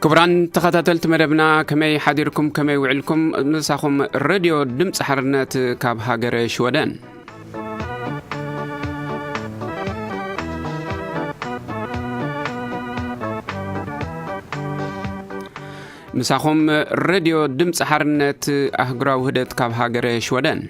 ክቡራን ተኸታተልቲ መደብና፣ ከመይ ሓዲርኩም፣ ከመይ ውዕልኩም? ምሳኹም ሬድዮ ድምፂ ሓርነት ካብ ሃገረ ሽወደን። ምሳኹም ሬድዮ ድምፂ ሓርነት ኣህጉራዊ ውህደት ካብ ሃገረ ሽወደን።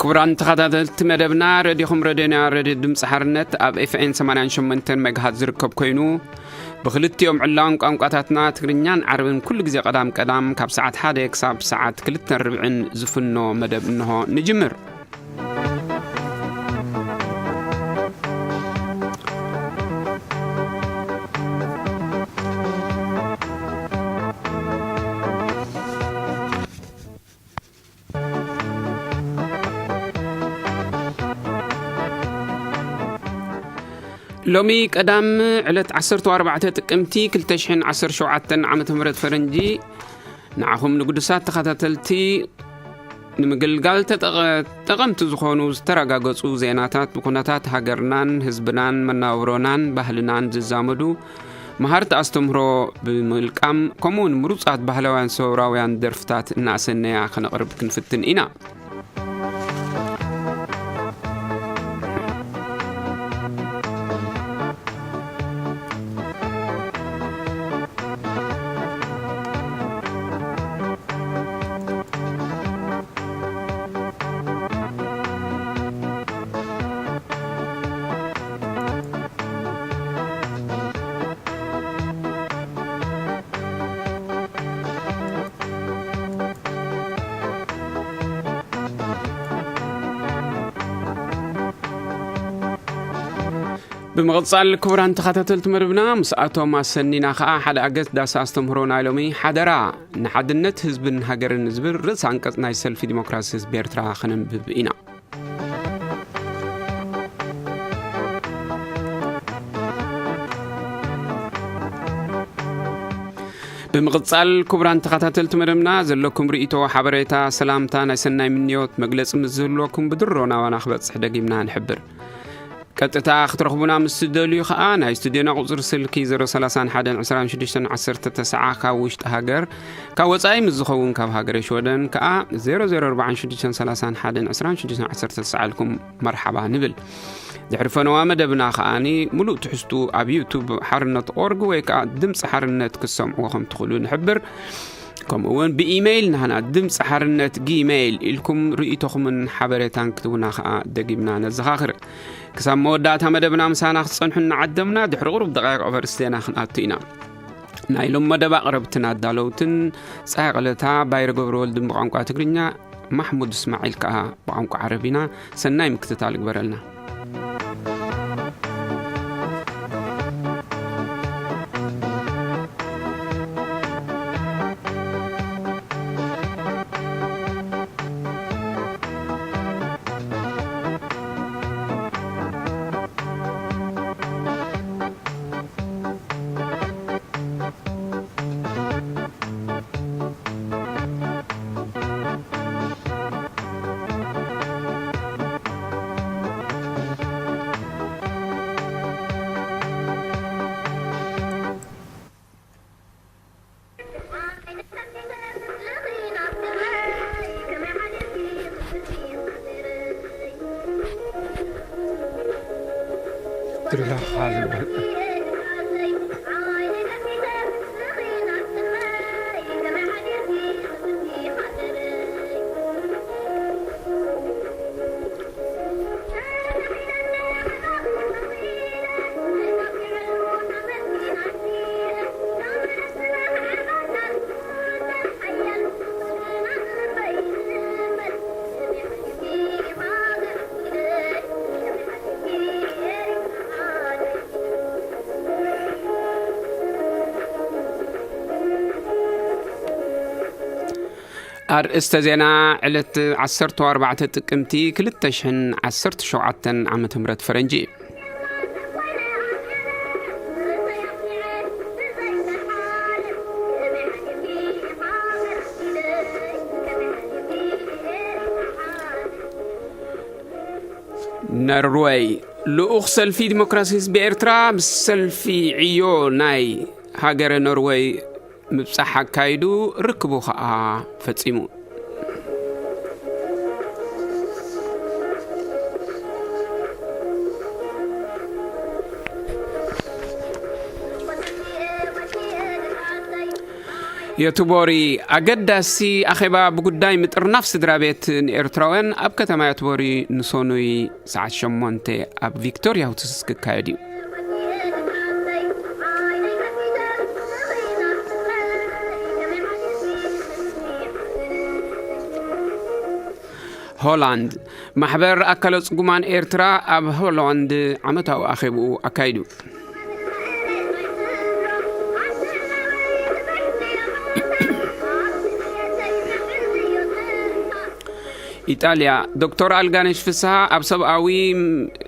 ክቡራን ተኸታተልቲ መደብና፣ ሬድዮኹም ሬድዮና፣ ሬድዮ ድምፂ ሓርነት ኣብ ኤፍኤን ሰማንያን ሸሞንተን ሜጋሃት ዝርከብ ኮይኑ፣ ብኽልቲኦም ዕላውን ቋንቋታትና፣ ትግርኛን ዓረብን፣ ኩሉ ግዜ ቀዳም ቀዳም ካብ ሰዓት ሓደ ክሳብ ሰዓት ክልተን ርብዕን ዝፍኖ መደብ እንሆ ንጅምር። ሎሚ ቀዳም ዕለት ዓሰርተ ኣርባዕተ ጥቅምቲ ክልተ ሽሕን ዓሰርተ ሸውዓተን ዓመተ ምህረት ፈረንጂ፣ ንዓኹም ንግዱሳት ተኸታተልቲ ንምግልጋል ተጠቐ-፣ ጠቐምቲ ዝኾኑ ዝተረጋገጹ ዜናታት ብኩነታት ሃገርናን ህዝብናን መናብሮናን ባህልናን ዝዛመዱ መሃርቲ ኣስተምህሮ ብምልቃም፣ ከምኡውን ምሩጻት ባህላውያን ሰውራውያን ደርፍታት እናኣሰነያ ከነቕርብ ክንፍትን ኢና። ብምቕጻል፣ ክቡራን ተኸታተልቲ መደብና፣ ምስ ኣቶም ኣሰኒና ኸኣ ሓደ ኣገዳሲ ኣስተምህሮ ናይ ሎሚ ሓደራ ንሓድነት ህዝብን ሃገርን ዝብል ርእሰ ኣንቀጽ ናይ ሰልፊ ዲሞክራሲ ህዝቢ ኤርትራ ከነንብብ ኢና። ብምቕጻል፣ ክቡራን ተኸታተልቲ መደብና፣ ዘለኩም ርእይቶ፣ ሓበሬታ፣ ሰላምታ፣ ናይ ሰናይ ምንዮት መግለጺ ምስ ዝህልወኩም፣ ብድሮ ናባና ክበጽሕ ደጊምና ንሕብር። ቀጥታ ክትረኽቡና ምስ ትደልዩ ኸኣ፣ ናይ ስቱድዮና ቁጽሪ ስልኪ ዜሮ ሰላሳን ሓደን ዕስራን ሽዱሽተን ዓሰርተ ተስዓ፣ ካብ ውሽጢ ሃገር፣ ካብ ወጻኢ ምስ ዝኸውን ካብ ሃገረ ሽወደን ከኣ ዜሮ ዜሮ ኣርባዓን ሽዱሽተን ሰላሳን ሓደን ዕስራን ሽዱሽተን ዓሰርተ ተስዓ ኢልኩም መርሓባ ንብል። ድሕሪ ፈነዋ መደብና ከኣኒ፣ ምሉእ ትሕዝቱ ኣብ ዩቱብ ሓርነት ኦርግ ወይ ከኣ ድምፂ ሓርነት ክትሰምዕዎ ከም ትኽእሉ ንሕብር። ከምኡ እውን ብኢሜይል ናህና ድምፂ ሓርነት ጊሜይል ኢልኩም ርእይቶኹምን ሓበሬታን ክትቡና ከኣ ደጊምና ነዘኻኽር። ክሳብ መወዳእታ መደብና ምሳና ክትጸንሑ እናዓደምና፣ ድሕሪ ቁሩብ ደቃይቕ ኣብ ኣርእስቲ ዜና ክንኣቱ ኢና። ናይ ሎም መደብ ኣቕረብትን ኣዳለውትን ጸሃይ ቀለታ፣ ባይረ ገብረ ወልድን ብቋንቋ ትግርኛ፣ ማሕሙድ እስማዒል ከኣ ብቋንቋ ዓረብ ኢና። ሰናይ ምክትታል ግበረልና። ኣርእስተ ዜና ዕለት ዓሰርተ ኣርባዕተ ጥቅምቲ ክልተ ሽሕን ዓሰርተ ሸውዓተን ዓመተ ምህረት ፈረንጂ። ኖርወይ፣ ልኡኽ ሰልፊ ዲሞክራሲ ህዝቢ ኤርትራ ምስ ሰልፊ ዕዮ ናይ ሃገረ ኖርወይ ምብጻሕ ኣካይዱ፣ ርክቡ ኸኣ ፈጺሙ። የትቦሪ፣ ኣገዳሲ ኣኼባ ብጉዳይ ምጥርናፍ ስድራ ቤት ንኤርትራውያን ኣብ ከተማ የትቦሪ ንሶኑይ ሰዓት ሸሞንተ ኣብ ቪክቶሪያ ሆትስ ክካየድ እዩ። ሆላንድ፣ ማሕበር ኣካለ ጽጉማን ኤርትራ ኣብ ሆላንድ ዓመታዊ ኣኼብኡ ኣካይዱ። ኢጣልያ፣ ዶክተር ኣልጋነሽ ፍስሃ ኣብ ሰብኣዊ፣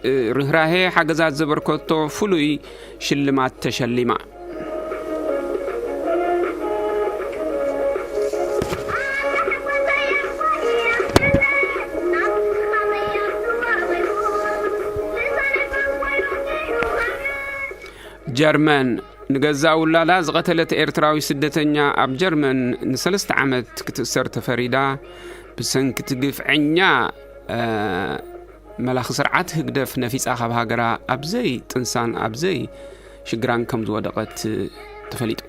እ፣ ርህራሄ ሓገዛት ዘበርከቶ ፍሉይ ሽልማት ተሸሊማ። ጀርመን፣ ንገዛእ ውላዳ ዝቐተለት ኤርትራዊ ስደተኛ ኣብ ጀርመን ንሰለስተ ዓመት ክትእሰር ተፈሪዳ። ብሰንኪ እቲ ግፍዐኛ፣ እ፣ መላኺ ስርዓት ህግደፍ ነፊጻ ካብ ሃገራ ኣብዘይ ጥንሳን ኣብዘይ ሽግራን ከም ዝወደቐት ተፈሊጡ።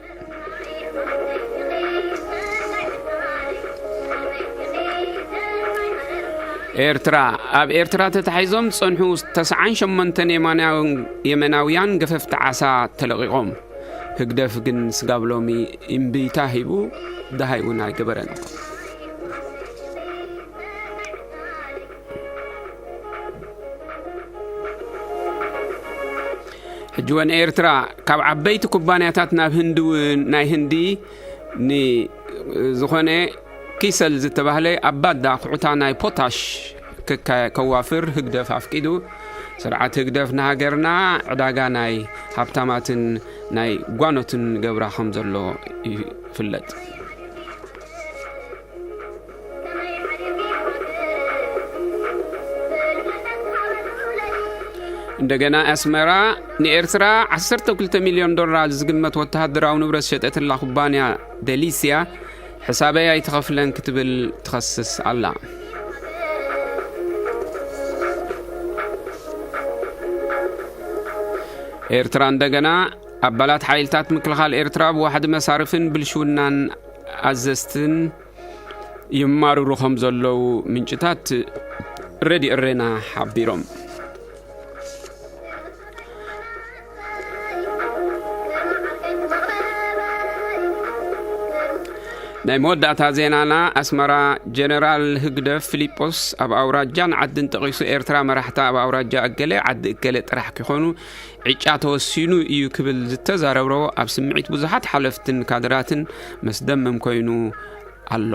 ኤርትራ፣ ኣብ ኤርትራ ተታሒዞም ዝጸንሑ ተስዓን ሸሞንተን የማናውን-፣ የመናውያን ገፈፍቲ ዓሳ ተለቒቖም። ህግደፍ ግን ስጋብ ሎሚ እምቢታ ሂቡ ደሃይ እውን ኣይገበረን። ሕጂ እውን ኤርትራ ካብ ዓበይቲ ኩባንያታት ናብ ህንዲ እውን፣ ናይ ህንዲ ንዝኾነ ኪሰል ዝተባህለ ኣብ ባዳ ኩዕታ ናይ ፖታሽ ክካ-፣ ከዋፍር ህግደፍ ኣፍቂዱ። ስርዓት ህግደፍ ንሃገርና ዕዳጋ ናይ ሃብታማትን ናይ ጓኖትን ገብራ ከም ዘሎ ይፍለጥ። እንደገና ኣስመራ፣ ንኤርትራ ዓሰርተ ክልተ ሚልዮን ዶላር ዝግመት ወተሃደራዊ ንብረት ሸጠትላ ኩባንያ ደሊስያ፣ ሕሳበይ ኣይትኸፍለን ክትብል ትኸስስ ኣላ። ኤርትራ እንደገና፣ ኣባላት ሓይልታት ምክልኻል ኤርትራ ብዋሕዲ መሳርፍን ብልሽውናን ኣዘዝትን ይማርሩ ከም ዘለዉ ምንጭታት ሬድዮ ኤረና ሓቢሮም። ናይ መወዳእታ ዜናና፣ ኣስመራ፣ ጀነራል ህግደፍ ፊሊጶስ ኣብ ኣውራጃን ዓድን ጠቒሱ፣ ኤርትራ መራሕታ ኣብ ኣውራጃ እገለ ዓዲ እገለ ጥራሕ ክኾኑ ዕጫ ተወሲኑ እዩ ክብል ዝተዛረብሮ፣ ኣብ ስምዒት ብዙሓት ሓለፍትን ካድራትን መስደመም ኮይኑ ኣሎ።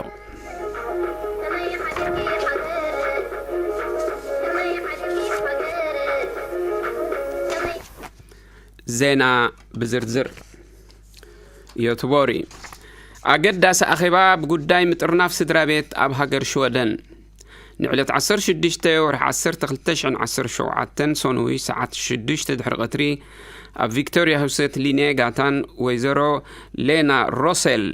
ዜና ብዝርዝር። ዮትቦሪ፣ ኣገዳሲ ኣኼባ ብጉዳይ ምጥርናፍ ስድራ ቤት ኣብ ሃገር ሽወደን። ንዕለት ዓሰርተ ሽዱሽተ ወርሒ ዓሰርተ ክልተ ሽሕን ዓሰርተ ሸውዓተን ሰኑይ ሰዓት ሽዱሽተ ድሕሪ ቀትሪ ኣብ ቪክቶሪያ ሁሰት ሊኔጋታን ወይዘሮ ሌና ሮሴል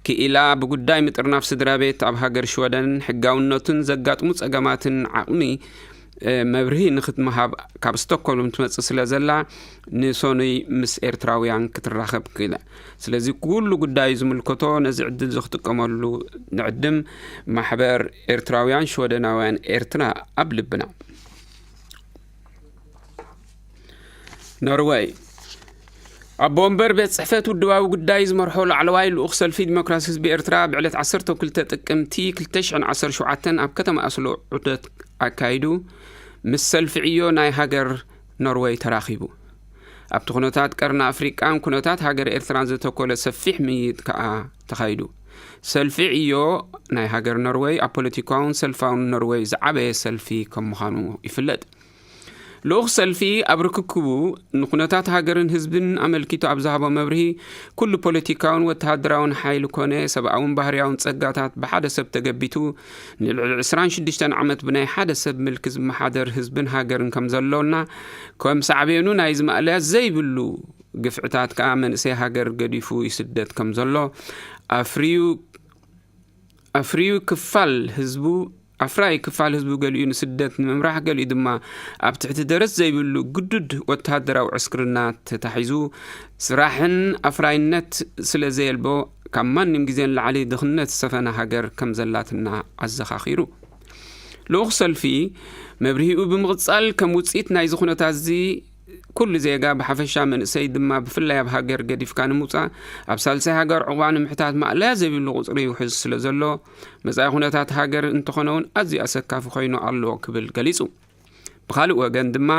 ክኢላ ብጉዳይ ምጥርናፍ ስድራ ቤት ኣብ ሃገር ሽወደን ሕጋውነቱን ዘጋጥሙ ጸገማትን ዓቕሚ፣ እ፣ መብርሂ ንክትመሃብ ካብ ስቶክሆልም ትመጽእ ስለ ዘላ፣ ንሶኑይ ምስ ኤርትራውያን ክትራኸብ ክኢላ። ስለዚ ኩሉ ጉዳዩ ዝምልከቶ ነዚ ዕድል እዚ ክጥቀመሉ ንዕድም። ማሕበር ኤርትራውያን ሽወደናውያን ኤርትራ ኣብ ልብና። ኖርወይ። ኣቦ ወንበር ቤት ጽሕፈት ውድባዊ ጉዳይ ዝመርሖ ላዕለዋይ ልኡኽ ሰልፊ ዲሞክራሲ ህዝቢ ኤርትራ ብዕለት ዓሰርተ ክልተ ጥቅምቲ ክልተ ሽሕን ዓሰርተ ሸውዓተን ኣብ ከተማ ኣስሎ ዑደት ኣካይዱ ምስ ሰልፊ ዕዮ ናይ ሃገር ኖርወይ ተራኺቡ። ኣብቲ ኩነታት ቀርኒ ኣፍሪቃን ኩነታት ሃገር ኤርትራን ዘተኮረ ሰፊሕ ምይይጥ ከኣ ተኻይዱ። ሰልፊ ዕዮ ናይ ሃገር ኖርወይ ኣብ ፖለቲካውን ሰልፋውን ኖርወይ ዝዓበየ ሰልፊ ከም ምዃኑ ይፍለጥ። ልኡኽ ሰልፊ ኣብ ርክክቡ ንኩነታት ሃገርን ህዝብን ኣመልኪቱ ኣብ ዝሃቦ መብርሂ፣ ኩሉ ፖለቲካውን ወተሃደራውን ሓይሊ ኮነ ሰብኣውን ባህርያውን ጸጋታት ብሓደ ሰብ ተገቢቱ፣ ንልዕሊ ዕስራን ሽዱሽተን ዓመት ብናይ ሓደ ሰብ ምልኪ ዝመሓደር ህዝብን ሃገርን ከም ዘሎና፣ ከም ሳዕቤኑ ናይ ዝማእለያ ዘይብሉ ግፍዕታት ከኣ መንእሰይ ሃገር ገዲፉ ይስደድ ከም ዘሎ ኣፍርዩ ኣፍርዩ ክፋል ህዝቡ ኣፍራይ ክፋል ህዝቡ ገሊኡ ንስደት ንምምራሕ፣ ገሊኡ ድማ ኣብ ትሕቲ ደረት ዘይብሉ ግዱድ ወተሃደራዊ ዕስክርና ተታሒዙ፣ ስራሕን ኣፍራይነት ስለ ዘየልቦ፣ ካብ ማንም ግዜ ንላዕሊ ድኽነት ዝሰፈነ ሃገር ከም ዘላትና ኣዘኻኺሩ። ልኡኽ ሰልፊ መብርሂኡ ብምቕጻል፣ ከም ውጽኢት ናይዚ ኩነታት እዚ ኩሉ ዜጋ ብሓፈሻ መንእሰይ ድማ ብፍላይ ኣብ ሃገር ገዲፍካ ንምውጻእ ኣብ ሳልሳይ ሃገር ዕቑባ ንምሕታት ማእለያ ዘይብሉ ቁጽሪ ይውሕዝ ስለ ዘሎ፣ መጻኢ ኩነታት ሃገር እንተኾነ እውን ኣዝዩ ኣሰካፊ ኮይኑ ኣሎ ክብል ገሊጹ። ብኻልእ ወገን ድማ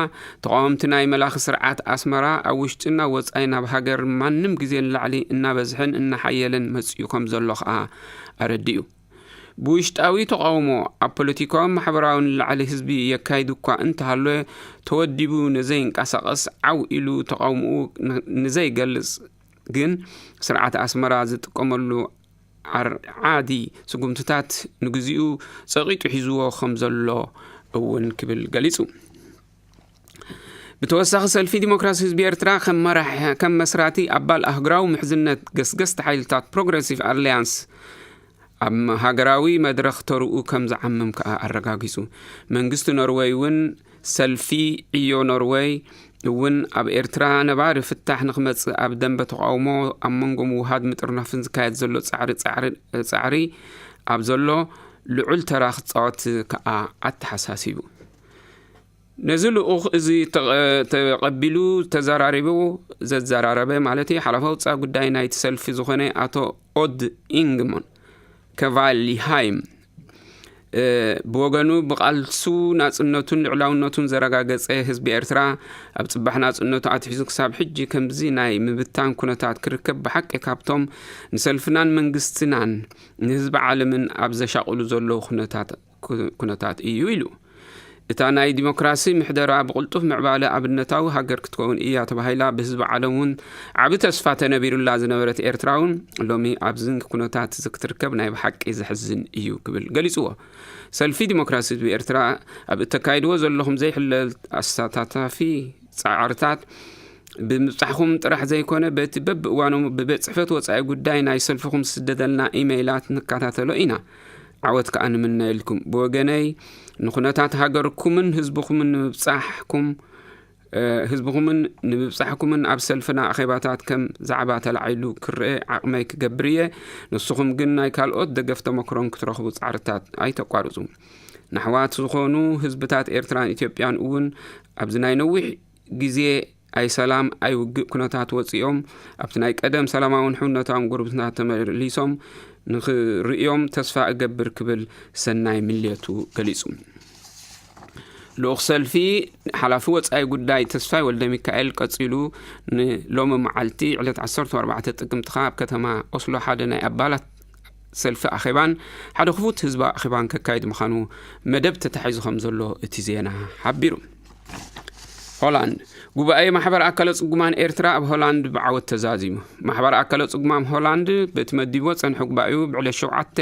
ተቓወምቲ ናይ መላኺ ስርዓት ኣስመራ ኣብ ውሽጥን ኣብ ወጻኢ ናብ ሃገር ማንም ግዜ ንላዕሊ እናበዝሐን እናሓየለን መጺኡ ከም ዘሎ ኸኣ ኣረዲኡ። ብውሽጣዊ ተቓውሞ ኣብ ፖለቲካውን ማሕበራውን ንላዕሊ ህዝቢ የካይድ እኳ እንተሃለወ፣ ተወዲቡ ንዘይንቀሳቐስ ዓው ኢሉ ተቓውምኡ ን-፣ ንዘይገልጽ ግን ስርዓት ኣስመራ ዝጥቀመሉ ዓርዓዲ ስጉምትታት ንግዚኡ ጸቒጡ ሒዝዎ ከም ዘሎ እውን ክብል ገሊጹ። ብተወሳኺ ሰልፊ ዲሞክራሲ ህዝቢ ኤርትራ ከም መራሕ-፣ ከም መስራቲ ኣባል ኣህጉራዊ ምሕዝነት ገስገስቲ ሓይልታት ፕሮግረሲቭ ኣሊያንስ ኣብ ሃገራዊ መድረኽ ተርኡ ከም ዝዓምም ከኣ ኣረጋጊጹ። መንግስቲ ኖርወይ እውን ሰልፊ ዕዮ ኖርወይ እውን ኣብ ኤርትራ ነባሪ ፍታሕ ንኽመጽእ ኣብ ደንበ ተቓውሞ ኣብ መንጎ ምውሃድ ምጥርናፍን ዝካየድ ዘሎ ጻዕሪ፣ ጻዕሪ፣ ጻዕሪ ኣብ ዘሎ ልዑል ተራ ክጻወት ከኣ ኣተሓሳሲቡ። ነዚ ልኡኽ እዚ ተቐ-፣ ተቐቢሉ ተዘራሪቡ፣ ዘዘራረበ ማለት እዩ፣ ሓላፊ ኣውጻኢ ጉዳይ ናይቲ ሰልፊ ዝኾነ ኣቶ ኦድ ኢንግሞን ከቫሊሃይም፣ እ፣ ብወገኑ ብቓልሱ ናጽነቱን ልዕላውነቱን ዘረጋገጸ ህዝቢ ኤርትራ ኣብ ጽባሕ ናጽነቱ ኣትሒዙ ክሳብ ሕጂ ከምዚ ናይ ምብታን ኩነታት ክርከብ ብሓቂ ካብቶም ንሰልፍናን መንግስትናን ንህዝቢ ዓለምን ኣብ ዘሻቕሉ ዘለዉ ኩነታት ኩ-፣ ኩነታት እዩ ኢሉ። እታ ናይ ዲሞክራሲ ምሕደራ ብቕልጡፍ ምዕባለ ኣብነታዊ ሃገር ክትከውን እያ ተባሂላ ብህዝቢ ዓለም እውን ዓቢ ተስፋ ተነቢሩላ ዝነበረት ኤርትራ እውን ሎሚ ኣብዚ ኩነታት እዚ ክትርከብ ናይ ብሓቂ ዘሕዝን እዩ ክብል ገሊጽዎ። ሰልፊ ዲሞክራሲ ህዝቢ ኤርትራ ኣብ እተካይድዎ ዘለኹም ዘይሕለል ኣሳታታፊ ጻዕርታት ብምብጻሕኹም ጥራሕ ዘይኮነ በቲ በብእዋኑ ብቤት ጽሕፈት ወጻኢ ጉዳይ ናይ ሰልፍኹም ዝስደደልና ኢመይላት ንከታተሎ ኢና። ዓወት ከኣ ንምነየልኩም። ብወገነይ ንኹነታት ሃገርኩምን ህዝብኹምን ንምብጻሕኩም፣ እ፣ ህዝብኹምን ንምብጻሕኩምን ኣብ ሰልፍና ኣኼባታት ከም ዛዕባ ተላዒሉ ክረአ ዓቕመይ ክገብር እየ። ንስኹም ግን ናይ ካልኦት ደገፍ ተመክሮን ክትረኽቡ ጻዕርታት ኣይተቋርጹ። ንኣሕዋት ዝኾኑ ህዝብታት ኤርትራን ኢትዮጵያን እውን ኣብዚ ናይ ነዊሕ ግዜ ኣይ ሰላም ኣይ ውግእ ኩነታት ወጺኦም ኣብቲ ናይ ቀደም ሰላማውን ሕውነታውን ጉርብትና ተመሊሶም ንኽርእዮም ተስፋ እገብር ክብል ሰናይ ምልየቱ ገሊጹ። ልኡኽ ሰልፊ ሓላፊ ወጻኢ ጉዳይ ተስፋይ ወልደ ሚካኤል ቀጺሉ ንሎሚ መዓልቲ ዕለት ዓሰርተ ኣርባዕተ ጥቅምቲ ኣብ ከተማ ኦስሎ ሓደ ናይ ኣባላት ሰልፊ ኣኼባን ሓደ ክፉት ህዝባዊ ኣኼባን ከካይድ ምዃኑ መደብ ተታሒዙ ከም ዘሎ እቲ ዜና ሓቢሩ። ሆላንድ፣ ጉባኤ ማሕበር ኣካለ ጽጉማን ኤርትራ ኣብ ሆላንድ ብዓወት ተዛዚሙ። ማሕበር ኣካለ ጽጉማን ሆላንድ በቲ መዲብዎ ጸንሑ ጉባኤኡ ብዕለት ሸውዓተ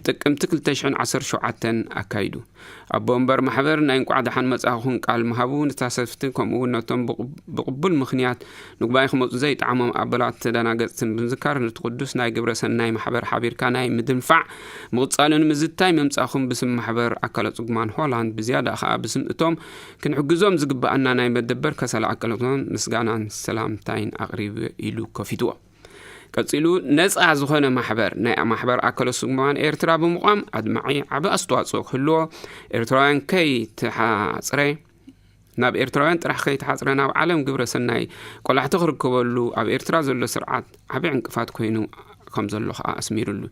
ጥቅምቲ ክልተ ሽሕን ዓሰርተ ሸውዓተን ኣካይዱ። ኣቦ ወንበር ማሕበር ናይ እንቋዕ ደሓን መጻእኹም ቃል ምሃቡ ንተሳተፍቲ ከምኡ እውን ነቶም ብቕ-፣ ብቕቡል ምኽንያት ንጉባኤ ክመጹ ዘይጠዓሞም ኣባላት ተደናገጽትን ብምዝካር ነቲ ቅዱስ ናይ ግብረ ሰናይ ማሕበር ሓቢርካ ናይ ምድንፋዕ ምቕጻሉ ንምዝታይ ምምጻእኹም ብስም ማሕበር ኣካለ ጽጉማን ሆላንድ ብዝያዳ ከኣ ብስም እቶም ክንሕግዞም ዝግብኣና ናይ መደበር ከሰላ ኣካላቶም ምስጋናን ሰላምታይን ኣቕሪብ ኢሉ ከፊትዎ። ቀጺሉ ነጻ ዝኾነ ማሕበር ናይ ማሕበር ኣካለ ስጉማን ኤርትራ ብምቋም ኣድማዒ ዓቢ ኣስተዋጽኦ ክህልዎ ኤርትራውያን ከይተሓጽረ ናብ ኤርትራውያን ጥራሕ ከይተሓጽረ ናብ ዓለም ግብረ ሰናይ ቆላሕቲ ክርከበሉ ኣብ ኤርትራ ዘሎ ስርዓት ዓቢ ዕንቅፋት ኮይኑ ከም ዘሎ ከኣ ኣስሚሩሉ።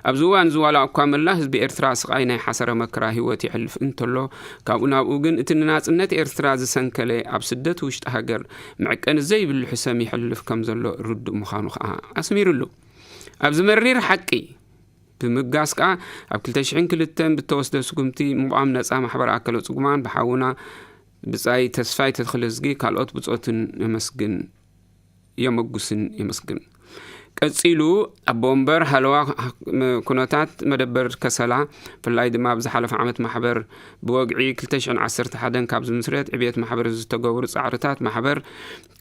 ኣብዚ እዋን እዚ ዋላ እኳ መላ ህዝቢ ኤርትራ ስቓይ ናይ ሓሰረ መከራ ህይወት ይሕልፍ እንተሎ፣ ካብኡ ናብኡ ግን እቲ ንናጽነት ኤርትራ ዝሰንከለ ኣብ ስደት ውሽጢ ሃገር መዕቀኒ ዘይብሉ ሕሰም ይሕልፍ ከም ዘሎ ርዱእ ምዃኑ ከኣ ኣስሚሩሉ። ኣብዚ መሪር ሓቂ ብምብጋስ ከኣ ኣብ ክልተ ሽሕን ክልተን ብተወስደ ስጉምቲ ምቋም ነጻ ማሕበር ኣካለ ጽጉማን ብሓውና ብጻይ ተስፋይ ተኽለዝጊ ካልኦት ብጾትን የመስግን የመጉስን የመስግን። ቀጺሉ ኣቦ ወንበር ሃለዋ ኩነታት መደበር ከሰላ፣ ብፍላይ ድማ ኣብ ዝሓለፈ ዓመት ማሕበር ብወግዒ ክልተ ሽሕን ዓሰርተ ሓደን ካብ ዝምስረት ዕብየት ማሕበር ዝተገብሩ ጻዕርታት ማሕበር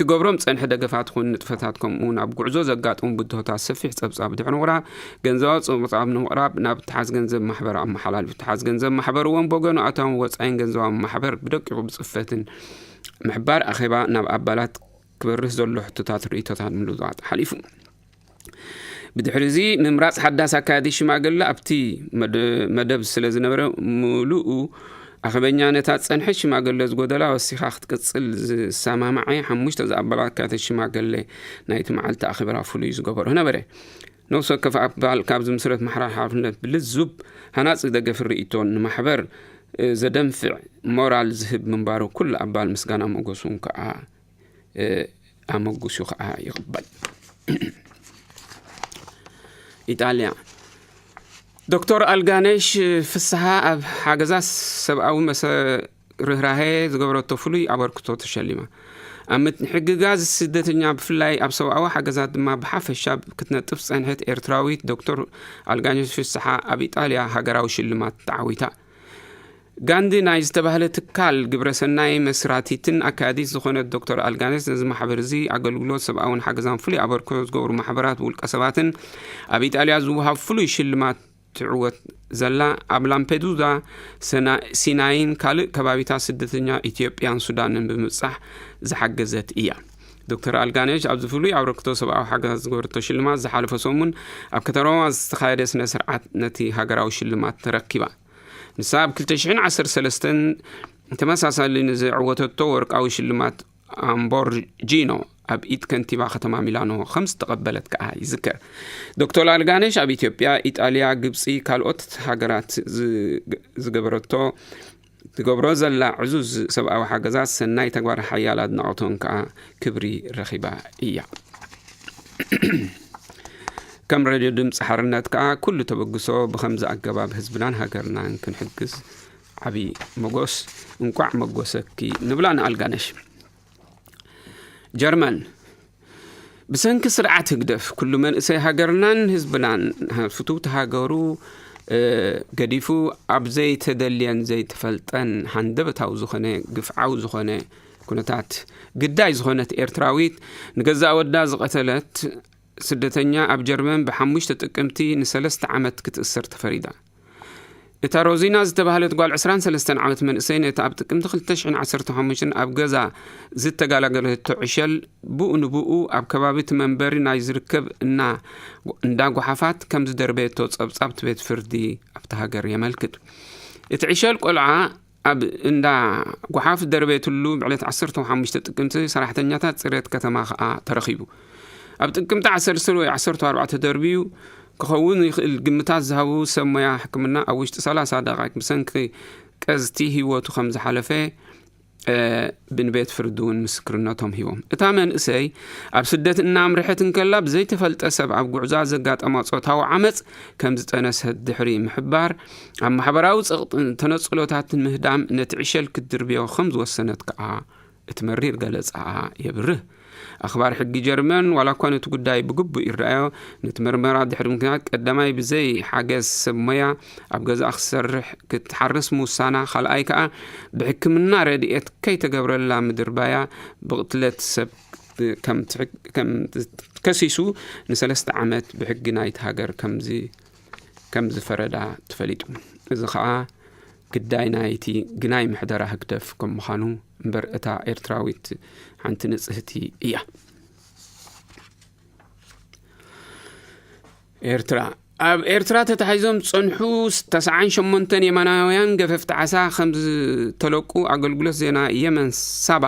ትገብሮም ጸንሐ ደገፋት ኹን ንጥፈታት ከምኡ እውን ኣብ ጉዕዞ ዘጋጥሙ ብድሆታት ሰፊሕ ጸብጻብ ድሕሪ ምቕራብ ገንዘባዊ ጸብጻብ ንምቕራብ ናብ ተሓዝ ገንዘብ ማሕበር ኣመሓላልፉ። ተሓዝ ገንዘብ ማሕበር እውን ብወገኑ ኣታውን ወጻኢን ገንዘባዊ ማሕበር ብደቂቑ ብጽፈትን ምሕባር ኣኼባ ናብ ኣባላት ክበርህ ዘሎ ሕቶታት ርእይቶታት ምልውዋጥ ሓሊፉ። ብድሕሪ እዚ ምምራጽ ሓዳስ ኣካያዲ ሽማግለ ኣብቲ መደ- መደብ ስለ ዝነበረ ምሉኡ ኣኸበኛ ነታ ጸንሐ ሽማግለ ዝጎደላ ወሲኻ ክትቅጽል ዝሰማማዐ ሓሙሽተ ዝኣባላት ኣካያዲ ሽማግለ ናይቲ መዓልቲ ኣኼባ ፍሉይ ዝገበሮ ነበረ። ነፍሲ ወከፍ ኣባል ካብ ዝምስረት ማሕራ ሓርነት ብልዙብ ሃናጺ ደገፍ ርእይቶን ንማሕበር ዘደንፍዕ ሞራል ዝህብ ምንባሩ ኩሉ ኣባል ምስጋና ሞገሱን ከዓ ኣመጉሱ ከዓ ይቕበል። ኢጣልያ ዶክተር ኣልጋነሽ ፍስሓ ኣብ ሓገዛት ሰብኣዊ መሰ ርህራሄ ዝገበረቶ ፍሉይ ኣበርክቶ ተሸሊማ። ኣብ ምትሕግጋዝ ስደተኛ ብፍላይ ኣብ ሰብኣዊ ሓገዛት ድማ ብሓፈሻ ክትነጥፍ ዝጸንሐት ኤርትራዊት ዶክተር ኣልጋነሽ ፍስሓ ኣብ ኢጣልያ ሃገራዊ ሽልማት ተዓዊታ። ጋንዲ ናይ ዝተባህለ ትካል ግብረሰናይ መስራቲትን ኣካያዲት ዝኾነት ዶክተር ኣልጋነሽ ነዚ ማሕበር እዚ ኣገልግሎት ሰብኣውን ሓገዛን ፍሉይ ኣበርክቶ ዝገብሩ ማሕበራት ውልቀ ሰባትን ኣብ ኢጣልያ ዝወሃብ ፍሉይ ሽልማት ትዕወት ዘላ ኣብ ላምፔዱዛ፣ ሲናይን ካልእ ከባቢታት ስደተኛ ኢትዮጵያን ሱዳንን ብምብጻሕ ዝሓገዘት እያ። ዶክተር ኣልጋነሽ ኣብዚ ፍሉይ ኣበርክቶ ሰብኣዊ ሓገዛት ዝገበረቶ ሽልማት ዝሓለፈ ሰሙን ኣብ ከተማ ሮማ ዝተኻየደ ስነ ስርዓት ነቲ ሃገራዊ ሽልማት ተረኪባ። ንሳ ኣብ ክልተ ሽሕን ዓሰርተ ሰለስተን ተመሳሳሊ ንዘዕወተቶ ወርቃዊ ሽልማት ኣምቦርጂኖ ኣብ ኢድ ከንቲባ ከተማ ሚላኖ ከም ዝተቐበለት ከኣ ይዝከር። ዶክተር ኣልጋነሽ ኣብ ኢትዮጵያ፣ ኢጣልያ፣ ግብጺ፣ ካልኦት ሃገራት ዝገበረቶ ትገብሮ ዘላ ዕዙዝ ሰብኣዊ ሓገዛት ሰናይ ተግባር ሓያል ኣድናቖቶም ከኣ ክብሪ ረኺባ እያ። ከም ሬድዮ ድምፂ ሓርነት ከኣ ኩሉ ተበግሶ ብኸምዚ ኣገባብ ህዝብናን ሃገርናን ክንሕግዝ ዓብዪ መጎስ። እንቋዕ መጎሰኪ ንብላ ንኣልጋነሽ። ጀርመን ብሰንኪ ስርዓት ህግደፍ ኩሉ መንእሰይ ሃገርናን ህዝብናን ፍትውቲ ሃገሩ ገዲፉ ኣብ ዘይተደልየን ዘይተፈልጠን ሃንደበታዊ ዝኾነ ግፍዓዊ ዝኾነ ኩነታት ግዳይ ዝኾነት ኤርትራዊት ንገዛእ ወዳ ዝቐተለት ስደተኛ ኣብ ጀርመን ብሓሙሽተ ጥቅምቲ ንሰለስተ ዓመት ክትእሰር ተፈሪዳ። እታ ሮዚና ዝተባህለት ጓል ዕስራን ሰለስተን ዓመት መንእሰይ ነቲ ኣብ ጥቅምቲ ክልተ ሽሕን ዓሰርተ ሓሙሽተን ኣብ ገዛ ዝተጋላገለቶ ዕሸል ብኡ ንብኡ ኣብ ከባቢ እቲ መንበሪ ናይ ዝርከብ እና እንዳ ጓሓፋት ከም ዝደርበየቶ ጸብጻብ እቲ ቤት ፍርዲ ኣብቲ ሃገር የመልክት። እቲ ዕሸል ቆልዓ ኣብ እንዳ ጓሓፍ ደርበየትሉ ብዕለት ዓሰርተ ሓሙሽተ ጥቅምቲ ሰራሕተኛታት ጽሬት ከተማ ከኣ ተረኺቡ። ኣብ ጥቅምቲ ዓሰርተ ወይ ዓሰርተ ኣርባዕተ ደርብዩ ክኸውን ይኽእል ግምታት ዝሃቡ ሰብ ሞያ ሕክምና ኣብ ውሽጢ ሰላሳ ደቂቕ ብሰንኪ ቀዝቲ ህይወቱ ከም ዝሓለፈ ብንቤት ፍርዲ እውን ምስክርነቶም ሂቦም። እታ መንእሰይ ኣብ ስደት እናምርሐት እንከላ ብዘይተፈልጠ ሰብ ኣብ ጉዕዛ ዘጋጠማ ጾታዊ ዓመፅ ከም ዝጠነሰት ድሕሪ ምሕባር ኣብ ማሕበራዊ ጸቕጥን ተነጽሎታትን ምህዳም ነቲ ዕሸል ክትድርብዮ ከም ዝወሰነት ከኣ እቲ መሪር ገለጻኣ የብርህ። ኣኽባር ሕጊ ጀርመን ዋላ እኳ ነቲ ጉዳይ ብግቡእ ይረኣዮ፣ ነቲ መርመራ ድሕሪ ምክንያት ቀዳማይ ብዘይ ሓገዝ ሰብ ሞያ ኣብ ገዛእ ክሰርሕ ክትሓርስ ምውሳና፣ ካልኣይ ከኣ ብሕክምና ረድኤት ከይተገብረላ ምድርባያ ብቕትለት ሰብ ከም ትሕግ- ከም ከሲሱ ንሰለስተ ዓመት ብሕጊ ናይቲ ሃገር ከምዚ ከም ዝፈረዳ ተፈሊጡ። እዚ ከኣ ግዳይ ናይቲ ግናይ ምሕደራ ህግደፍ ከም ምዃኑ እምበር እታ ኤርትራዊት ሓንቲ ንጽህቲ እያ። ኤርትራ ኣብ ኤርትራ ተታሒዞም ዝጸንሑ ተስዓን ሸሞንተን የመናውያን ገፈፍቲ ዓሳ ከም ዝተለቁ ኣገልግሎት ዜና የመን ሳባ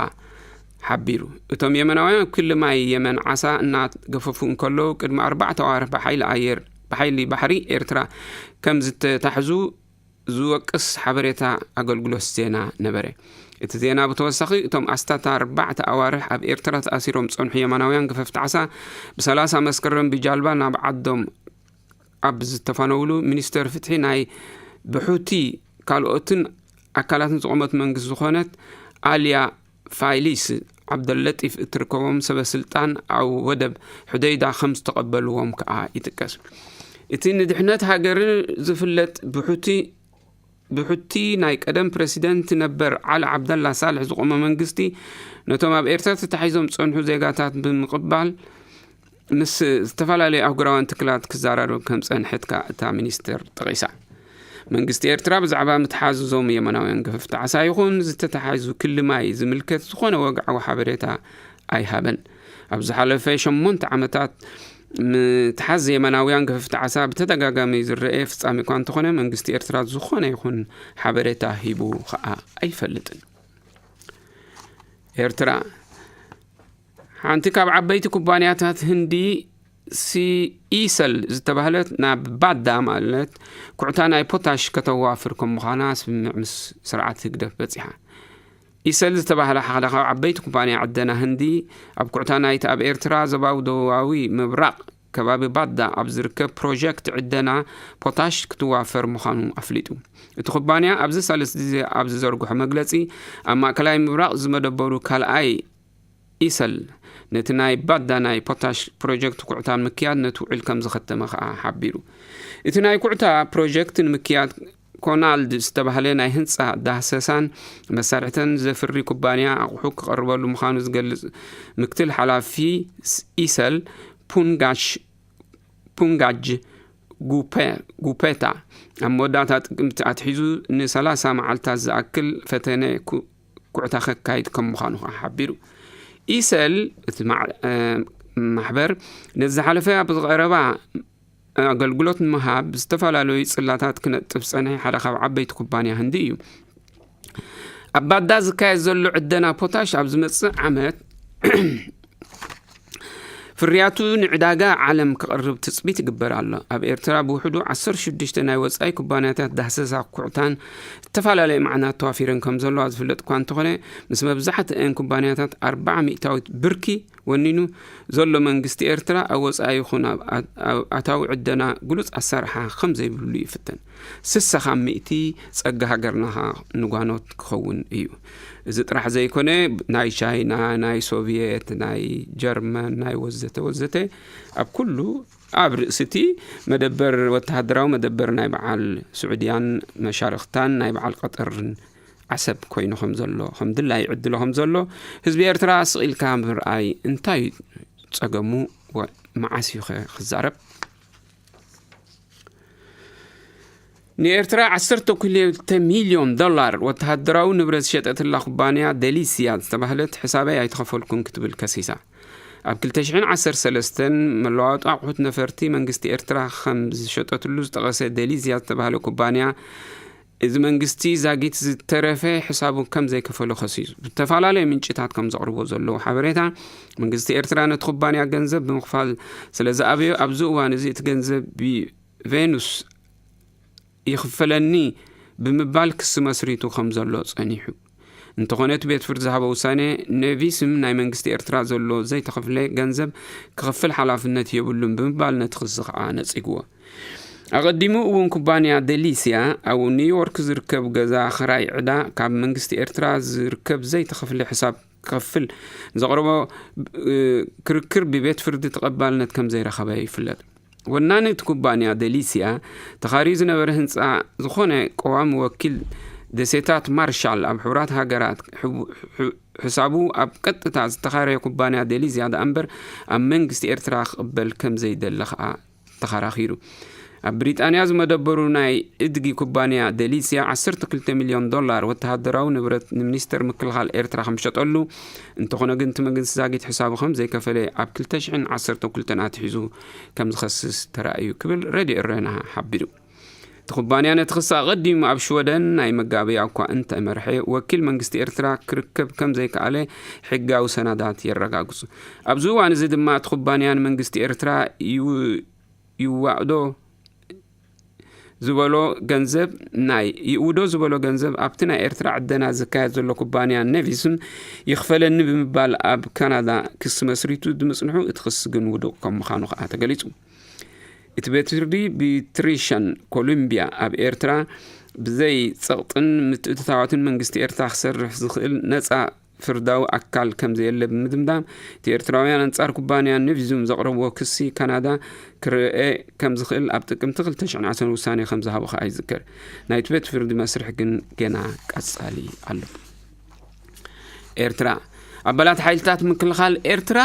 ሓቢሩ። እቶም የመናውያን ኣብ ክሊ ማይ የመን ዓሳ እናገፈፉ እንከለዉ ቅድሚ ኣርባዕተ ኣዋርሕ ብሓይሊ ኣየር ብሓይሊ ባሕሪ ኤርትራ ከም ዝተታሕዙ ዝወቅስ ሓበሬታ ኣገልግሎት ዜና ነበረ። እቲ ዜና ብተወሳኺ እቶም ኣስታት ኣርባዕተ ኣዋርሕ ኣብ ኤርትራ ተኣሲሮም ዝጸንሑ የመናውያን ገፈፍቲ ዓሳ ብሰላሳ መስከረም ብጃልባ ናብ ዓዶም ኣብ ዝተፋነውሉ ሚኒስተር ፍትሒ ናይ ብሑቲ ካልኦትን ኣካላትን ዝቖመት መንግስቲ ዝኾነት ኣልያ ፋይሊስ ዓብደለጢፍ እትርከቦም ሰበ ስልጣን ኣብ ወደብ ሑደይዳ ከም ዝተቐበልዎም ከኣ ይጥቀስ። እቲ ንድሕነት ሃገር ዝፍለጥ ብሑቲ ብሑቲ ናይ ቀደም ፕረሲደንት ነበር ዓሊ ዓብደላ ሳልሕ ዝቖመ መንግስቲ፣ ነቶም ኣብ ኤርትራ ተታሒዞም ዝጸንሑ ዜጋታት ብምቕባል፣ ምስ ዝተፈላለዩ ኣህጉራውያን ትካላት ክዘራረብ ከም ዝጸንሐት ከኣ እታ ሚኒስተር ጠቒሳ። መንግስቲ ኤርትራ ብዛዕባ ምትሓዝ እዞም የመናውያን ገፈፍቲ ዓሳ ይኹን ዝተታሓዙ ክሊ ማይ ዝምልከት ዝኾነ ወግዓዊ ሓበሬታ ኣይሃበን። ኣብ ዝሓለፈ ሸሞንተ ዓመታት ምትሓዝ የመናውያን ገፈፍቲ ዓሳ ብተደጋጋሚ ዝረአ ፍጻሜ እኳ እንተኾነ፣ መንግስቲ ኤርትራ ዝኾነ ይኹን ሓበሬታ ሂቡ ከኣ ኣይፈልጥን። ኤርትራ ሓንቲ ካብ ዓበይቲ ኩባንያታት ህንዲ ሲኢሰል ዝተባህለት ናብ ባዳ ማለት ኩዕታ ናይ ፖታሽ ከተዋፍር ከም ምዃና ስምምዕ ምስ ስርዓት ህግደፍ በጺሓ። ኢሰል ዝተባህለ ሓደ ካብ ዓበይቲ ኩባንያ ዕደና ህንዲ ኣብ ኩዕታ ናይቲ ኣብ ኤርትራ ዞባዊ ደቡባዊ ምብራቕ ከባቢ ባዳ ኣብ ዝርከብ ፕሮጀክት ዕደና ፖታሽ ክትዋፈር ምዃኑ ኣፍሊጡ። እቲ ኩባንያ ኣብዚ ሳልስቲ ግዜ ኣብ ዝዘርግሖ መግለጺ፣ ኣብ ማእከላይ ምብራቕ ዝመደበሩ ካልኣይ ኢሰል ነቲ ናይ ባዳ ናይ ፖታሽ ፕሮጀክት ኩዕታ ንምክያድ ነቲ ውዕል ከም ዝኸተመ ከኣ ሓቢሩ። እቲ ናይ ኩዕታ ፕሮጀክት ንምክያድ ኮናልድ ዝተባህለ ናይ ህንጻ ዳህሰሳን መሳርሕተን ዘፍሪ ኩባንያ ኣቑሑ ክቐርበሉ ምዃኑ ዝገልጽ ምክትል ሓላፊ ኢሰል ፑንጋሽ ፑንጋጅ ጉፔ- ጉፔታ ኣብ መወዳእታ ጥቅምቲ ኣትሒዙ ን30 መዓልታት ዝኣክል ፈተነ ኩ- ኩዕታ ከካይድ ከም ምዃኑ ከኣ ሓቢሩ። ኢሰል እቲ ማዕ- እ፣ ማሕበር ነዚ ዝሓለፈ ኣብ ዝቐረባ ኣገልግሎት ንምሃብ ዝተፈላለዩ ጽላታት ክነጥፍ ዝጸንሐ ሓደ ካብ ዓበይቲ ኩባንያ ህንዲ እዩ። ኣብ ባዳ ዝካየድ ዘሎ ዕደና ፖታሽ ኣብ ዝመጽእ ዓመት ፍርያቱ ንዕዳጋ ዓለም ክቐርብ ትጽቢት ይግበር ኣሎ። ኣብ ኤርትራ ብውሕዱ ዓሰርተ ሽዱሽተ ናይ ወጻኢ ኩባንያታት ዳህሰሳ ኩዕታን ዝተፈላለዩ መዓናት ተዋፊረን ከም ዘለዋ ዝፍለጥ እኳ እንተኾነ፣ ምስ መብዛሕትአን ኩባንያታት ኣርብዓ ሚእታዊት ብርኪ ወኒኑ ዘሎ መንግስቲ ኤርትራ ኣብ ወጻኢ ይኹን ኣብ ኣት- ኣብ ኣታዊ ዕደና ግሉጽ ኣሰራርሓ ከም ዘይብሉ ይፍተን። ስሳ ካብ ሚእቲ ጸጋ ሃገርና ኸኣ ንጓኖት ክኸውን እዩ። እዚ ጥራሕ ዘይኮነ፣ ናይ ቻይና፣ ናይ ሶቪየት፣ ናይ ጀርመን፣ ናይ ወዘተ ወዘተ፣ ኣብ ኩሉ ኣብ ርእሲ እቲ መደበር፣ ወተሃደራዊ መደበር ናይ በዓል ስዑድያን መሻርኽታን ናይ በዓል ቀጠርን ዓሰብ ኮይኑ ከም ዘሎ፣ ከም ድላይ ይዕድሎ ከም ዘሎ ህዝቢ ኤርትራ ስቕ ኢልካ ምርኣይ እንታይ እዩ ጸገሙ? ወ- መዓስ እዩ ኸ ክዛረብ? ንኤርትራ ዓሰርተ ክልተ ሚልዮን ዶላር ወተሃደራዊ ንብረት ዝሸጠትላ ኩባንያ ደሊስያ ዝተባህለት፣ ሕሳበይ ኣይተኸፈልኩን ክትብል ከሲሳ። ኣብ ክልተ ሽሕን ዓሰርተ ሰለስተን መለዋወጢ ኣቑሑት ነፈርቲ መንግስቲ ኤርትራ ከም ዝሸጠትሉ ዝጠቐሰ ደሊዝያ ዝተባህለ ኩባንያ፣ እዚ መንግስቲ ዛጊት ዝተረፈ ሕሳቡ ከም ዘይከፈሎ ከሲሱ። ዝተፈላለዩ ምንጭታት ከም ዘቕርቦ ዘለዉ ሓበሬታ፣ መንግስቲ ኤርትራ ነቲ ኩባንያ ገንዘብ ብምኽፋል ስለ ዝኣበዮ፣ ኣብዚ እዋን እዚ እቲ ገንዘብ ብቬኑስ ይኽፈለኒ ብምባል ክሲ መስሪቱ ከም ዘሎ ጸኒሑ። እንተኾነ እቲ ቤት ፍርዲ ዝሃቦ ውሳኔ፣ ኔቪስም ናይ መንግስቲ ኤርትራ ዘሎ ዘይተኸፍለ ገንዘብ ክኸፍል ሓላፍነት የብሉን ብምባል ነቲ ክሲ ከኣ ነጺግዎ። ኣቐዲሙ እውን ኩባንያ ደሊስያ ኣብ ኒውዮርክ ዝርከብ ገዛ ክራይ ዕዳ ካብ መንግስቲ ኤርትራ ዝርከብ ዘይተኸፍለ ሕሳብ ክኸፍል ዘቕረቦ፣ እ፣ ክርክር ብቤት ፍርዲ ተቐባልነት ከም ዘይረኸበ ይፍለጥ። ወናኒ እቲ ኩባንያ ደሊስያ ተኻርዩ ዝነበረ ህንጻ ዝኾነ ቀዋሚ ወኪል ደሴታት ማርሻል ኣብ ሕቡራት ሃገራት ሕቡ- ሕ- ሕሳቡ ኣብ ቀጥታ ዝተኻረየ ኩባንያ ደሊዝያ ደኣ እምበር ኣብ መንግስቲ ኤርትራ ክቕበል ከም ዘይደለ ከኣ ተኸራኺሩ። ኣብ ብሪጣንያ ዝመደበሩ ናይ እድጊ ኩባንያ ደሊዝያ ዓሰርተ ክልተ ሚልዮን ዶላር ወተሃደራዊ ንብረት ንሚኒስተር ምክልኻል ኤርትራ ከም ሸጠሉ፣ እንተኾነ ግን እቲ መንግስቲ ዛጊት ሕሳቡ ከም ዘይከፈለ ኣብ ክልተ ሽሕን ዓሰርተ ክልተን ኣትሒዙ ከም ዝኸስስ ተራእዩ ክብል ሬድዮ ኤረና ሓቢሩ። እቲ ኩባንያ ነቲ ክሲ ኣቐዲሙ ኣብ ሽወደን ናይ መጋበያ እኳ እንተመርሐ፣ ወኪል መንግስቲ ኤርትራ ክርከብ ከም ዘይከኣለ ሕጋዊ ሰነዳት የረጋግጹ። ኣብዚ እዋን እዚ ድማ እቲ ኩባንያ ንመንግስቲ ኤርትራ ይው- ይዋእዶ ዝበሎ ገንዘብ ናይ ይእውዶ ዝበሎ ገንዘብ ኣብቲ ናይ ኤርትራ ዕደና ዝካየድ ዘሎ ኩባንያ ኔቪስም ይኽፈለኒ ብምባል ኣብ ካናዳ ክሲ መስሪቱ ብምጽንሑ፣ እቲ ክሲ ግን ውዱቕ ከም ምዃኑ ከኣ ተገሊጹ። እቲ ቤት ፍርዲ ብትሪሸን ኮሎምቢያ ኣብ ኤርትራ ብዘይ ጸቕጥን ምትእትታዋትን መንግስቲ ኤርትራ ክሰርሕ ዝኽእል ነጻ ፍርዳዊ ኣካል ከም ዘየለ ብምድምዳም፣ እቲ ኤርትራውያን ኣንጻር ኩባንያ ኔቪዙም ዘቕረብዎ ክሲ ካናዳ ክርኤ ከም ዝኽእል ኣብ ጥቅምቲ ክልተ ሽሕን ዓሰርተ ውሳኔ ከም ዝሃቦ ከኣ ይዝከር። ናይቲ ቤት ፍርዲ መስርሕ ግን ገና ቀጻሊ ኣሎ። ኤርትራ። ኣባላት ሓይልታት ምክልኻል ኤርትራ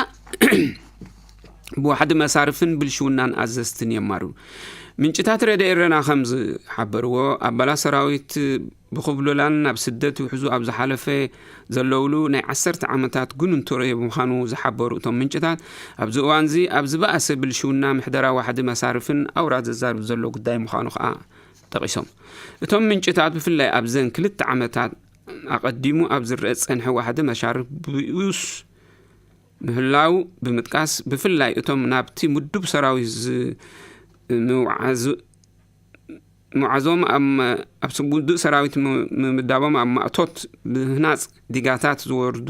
ብዋሕዲ መሳርፍን ብልሽውናን ኣዘዝትን የማርሩ። ምንጭታት ሬድዮ ኤረና ከም ዝሓበርዎ፣ ኣባላት ሰራዊት ብኹብሉላን ናብ ስደት ውሕዙ ኣብ ዝሓለፈ ዘለውሉ ናይ ዓሰርተ ዓመታት ጉንንቶ ርኡይ ብምዃኑ ዝሓበሩ እቶም ምንጭታት፣ ኣብዚ እዋንዚ ኣብ ዝበኣሰ ብልሽውና ምሕደራ ዋሕዲ መሳርፍን ኣውራ ዘዛርብ ዘሎ ጉዳይ ምዃኑ ከኣ ጠቒሶም። እቶም ምንጭታት ብፍላይ ኣብዘን ክልተ ዓመታት ኣቐዲሙ ኣብ ዝረአ ዝጸንሐ ዋሕዲ መሻርፍ ብኡስ ምህላው ብምጥቃስ፣ ብፍላይ እቶም ናብቲ ምዱብ ሰራዊት ዝ-፣ ምውዓዙ-፣ ምውዓዞም ኣብ መ-፣ ኣብ ስ-፣ ምዱብ ሰራዊት ም-፣ ምምዳቦም ኣብ ማእቶት ምህናጽ ዲጋታት ዝወርዱ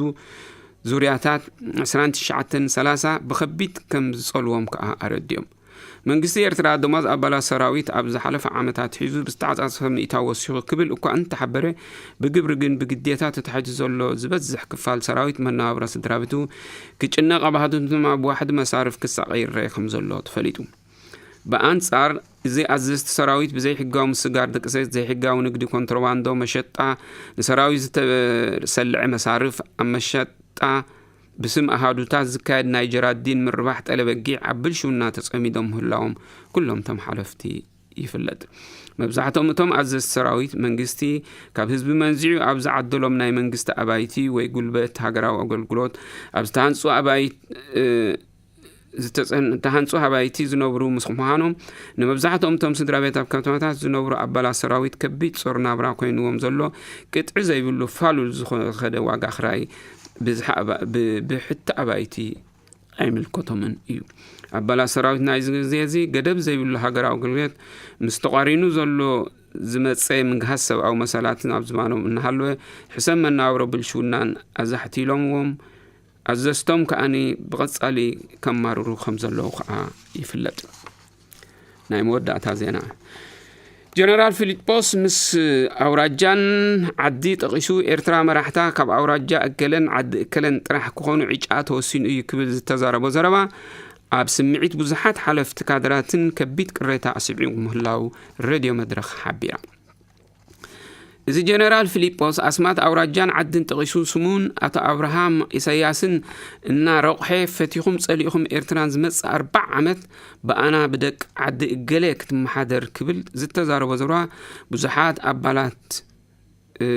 ዙርያታት ዕስራን ትሽዓተን ሰላሳ ብኸቢድ ከም ዝጸልዎም ከኣ ኣረዲኦም። መንግስቲ ኤርትራ ደሞዝ ኣባላት ሰራዊት ኣብ ዝሓለፈ ዓመታት ሒዙ ብዝተዓጻጸፈ ሚእታዊ ወሲኹ ክብል እኳ እንተሓበረ፣ ብግብሪ ግን ብግዴታ ተታሒዙ ዘሎ ዝበዝሕ ክፋል ሰራዊት መነባብሮ ስድራ ቤቱ ክጭነቕ፣ ኣብ ሃዱትማ ብዋሕዲ መሳርፍ ክሳቐ ይረአ ከም ዘሎ ተፈሊጡ። ብኣንጻር እዚ ኣዘዝቲ ሰራዊት ብዘይሕጋዊ ምስጋር ደቂ ሰት፣ ዘይሕጋዊ ንግዲ ኮንትሮባንዶ፣ መሸጣ፣ ንሰራዊት ዝተሰልዐ መሳርፍ ኣብ መሸጣ ብስም ኣሃዱታት ዝካየድ ናይ ጀራዲን ምርባሕ ጠለበጊዕ ኣብ ብልሽውና ተጸሚዶም ምህላዎም ኩሎም እቶም ሓለፍቲ ይፍለጥ። መብዛሕትኦም እቶም ኣዘዝቲ ሰራዊት መንግስቲ ካብ ህዝቢ መንዚዑ ኣብ ዝዓደሎም ናይ መንግስቲ ኣባይቲ ወይ ጉልበት ሃገራዊ ኣገልግሎት ኣብ ዝተሃንጹ ኣባይ-፣ እ፣ ዝተጸን-፣ ዝተሃንጹ ኣባይቲ ዝነብሩ ምስ ምዃኖም፣ ንመብዛሕትኦም እቶም ስድራ ቤት ኣብ ከተማታት ዝነብሩ ኣባላት ሰራዊት ከቢድ ጾር ናብራ ኮይንዎም ዘሎ ቅጥዒ ዘይብሉ ፋሉል ዝኾ-፣ ዝኸደ ዋጋ ክራይ ብዝሓ ኣባ-፣ ብ-፣ ብሕቲ ኣባይቲ ኣይምልከቶምን እዩ። ኣባላት ሰራዊት ናይዚ ግዜ እዚ ገደብ ዘይብሉ ሃገራዊ ኣገልግሎት ምስ ተቋሪኑ ዘሎ ዝመጸ ምግሃስ ሰብኣዊ መሰላትን ኣብ ዝባኖም እናሃለወ፣ ሕሰም መነባብሮ ብልሽውናን ኣዛሕቲሎምዎም፣ ኣዘዝቶም ከኣኒ ብቐጻሊ ከማርሩ ከም ዘለዉ ከኣ ይፍለጥ። ናይ መወዳእታ ዜና። ጀነራል ፊሊጶስ ምስ ኣውራጃን ዓዲ ጠቒሱ፣ ኤርትራ መራሕታ ካብ ኣውራጃ እከለን ዓዲ እከለን ጥራሕ ክኾኑ ዕጫ ተወሲኑ እዩ ክብል ዝተዛረቦ ዘረባ፣ ኣብ ስምዒት ብዙሓት ሓለፍቲ ካድራትን ከቢድ ቅሬታ ኣስዒቡ ምህላው ሬድዮ መድረኽ ሓቢራ። እዚ ጀነራል ፊሊጶስ ኣስማት ኣውራጃን ዓድን ጠቒሱ፣ ስሙን ኣቶ ኣብርሃም ኢሳያስን እናረቑሐ፣ ፈቲኹም ጸሊእኹም ኤርትራን ዝመጽእ ኣርባዓ ዓመት ብኣና ብደቂ ዓዲ እገለ ክትመሓደር ክብል ዝተዛረቦ ዘረባ፣ ብዙሓት ኣባላት፣ እ፣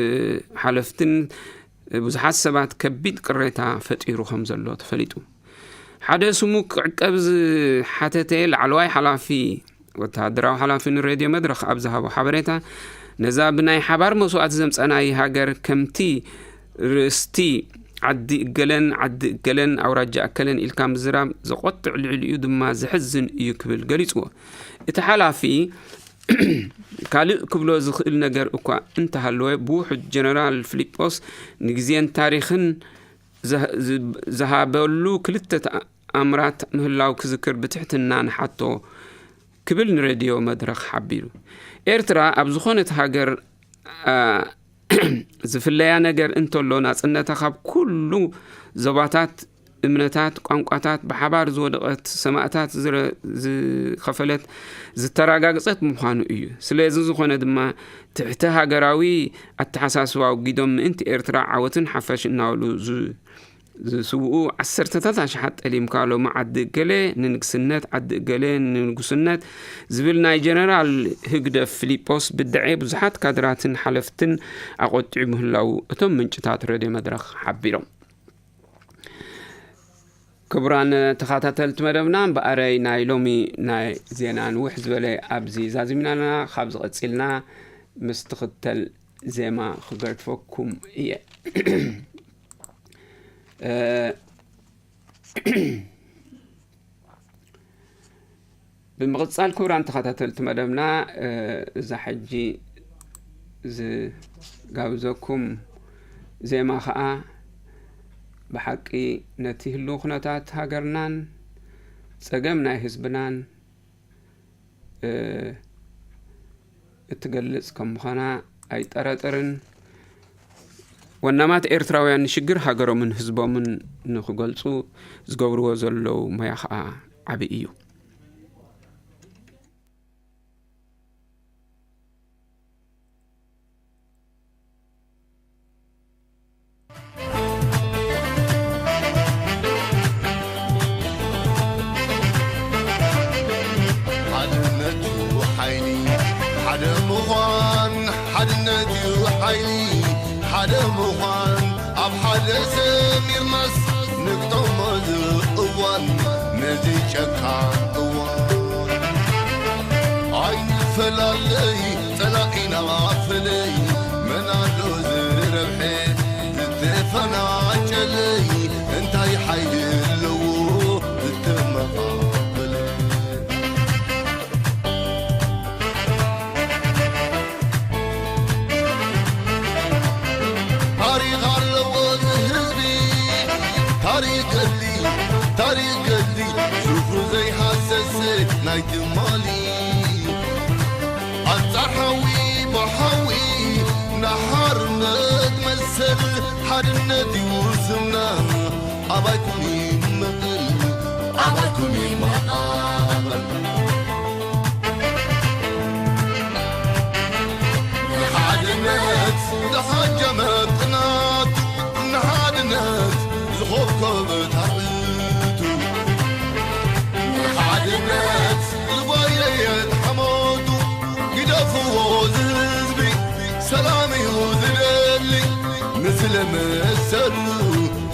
ሓለፍትን ብዙሓት ሰባት ከቢድ ቅሬታ ፈጢሩ ከም ዘሎ ተፈሊጡ። ሓደ ስሙ ክዕቀብ ዝሓተተ ላዕለዋይ ሓላፊ፣ ወተሃደራዊ ሓላፊ ንሬድዮ መድረኽ ኣብ ዝሃቦ ሓበሬታ፣ ነዛ ብናይ ሓባር መስዋእቲ ዘምጸናይ ሃገር ከምቲ ርስቲ ዓዲ እገለን ዓዲ እገለን ኣውራጃ እከለን ኢልካ ምዝራብ ዘቖጥዕ፣ ልዕሊኡ ድማ ዘሕዝን እዩ ክብል ገሊጽዎ። እቲ ሓላፊ ካልእ ክብሎ ዝኽእል ነገር እኳ እንተሃለወ፣ ብውሑድ ጀነራል ፊሊጶስ ንግዜን ታሪኽን ዘ-፣ ዝ-፣ ዝሃበሉ ክልተ ተኣምራት ምህላው ክዝክር ብትሕትና ንሓቶ ክብል ንሬድዮ መድረኽ ሓቢሩ። ኤርትራ ኣብ ዝኾነት ሃገር፣ ኣ፣ ዝፍለያ ነገር እንተሎ፣ ናጽነታ ካብ ኩሉ ዞባታት፣ እምነታት፣ ቋንቋታት፣ ብሓባር ዝወደቐት፣ ሰማእታት ዝረ-፣ ዝኸፈለት፣ ዝተረጋግጸት ምዃኑ እዩ። ስለዚ ዝኾነ ድማ፣ ትሕቲ ሃገራዊ ኣተሓሳስባ ኣወጊዶም ምእንቲ ኤርትራ ዓወትን ሓፋሽ እናበሉ ዝ-፣ ዝስውኡ ዓሰርተታት ኣሽሓት ጠሊምካ፣ ሎሚ ዓዲ እገለ ንንግስነት፣ ዓዲ እገለ ንንጉስነት ዝብል ናይ ጀነራል ህግደፍ ፊሊጶስ ብድዐ ብዙሓት ካድራትን ሓለፍትን ኣቖጢዑ ምህላዉ እቶም ምንጭታት ሬድዮ መድረኽ ሓቢሮም። ክቡራን ተኸታተልቲ መደብና፣ እምበኣረይ ናይ ሎሚ ናይ ዜና ንውሕ ዝበለ ኣብዚ ዛዚምና ኣለና። ካብዚ ቀጺልና ምስ ትኽተል ዜማ ክገድፈኩም እየ። እ፣ ብምቕጻል ክቡራን ተኸታተልቲ መደብና፣ እ፣ እዛ ሕጂ ዝጋብዘኩም ዜማ ኸኣ ብሓቂ ነቲ ህልው ኩነታት ሃገርናን ጸገም ናይ ህዝብናን፣ እ፣ እትገልጽ ከም ምዃና ኣይጠራጠርን። ወናማት ኤርትራውያን ንሽግር ሃገሮምን ህዝቦምን ንኽገልጹ ዝገብርዎ ዘለዉ ሞያ ኸኣ ዓቢ እዩ። ሓድነቱ ሓይሊ፣ ሓደ ምዃን፣ ሓድነቱ ሓይሊ፣ ሓደ ምዃን፣ ኣብ ሓደ ሰሚርናስ ንግጠሞ ዝእዋን፣ ነዚ ጨካን እዋን። ኣይንፈላለይ፣ ጸላኢና ፍለይ፣ መን ኣሎ ዝረብሐ፣ ዝተፈናጨለይ፣ እንታይ ሓይሊ ኣለዎ ዝተመቓበለ። ታሪኽ ኣለዎ እዚ ህዝቢ፣ ታሪኽ ገድሊ፣ ታሪኽ ገድሊ፣ ዝኽሩ ዘይሃሰስ ናይ ትማሊ። ኣንጻር ሓዊ ብሓዊ ንሓርነት መሰል፣ ሓድነት እዩ ስምና። ኣባይኩም ይመቐል፣ ኣባይኩም ይመቐል። ንሓድነት ዝሓጀመ ጽናት፣ ንሓድነት ዝኾብኮበ ታዕቱ፣ ንሓድነት ዝጓየየ ሓሞቱ፣ ግደፍዎ ዝህዝቢ ሰላም እዩ ዝደሊ፣ ንስለ መሰሉ፣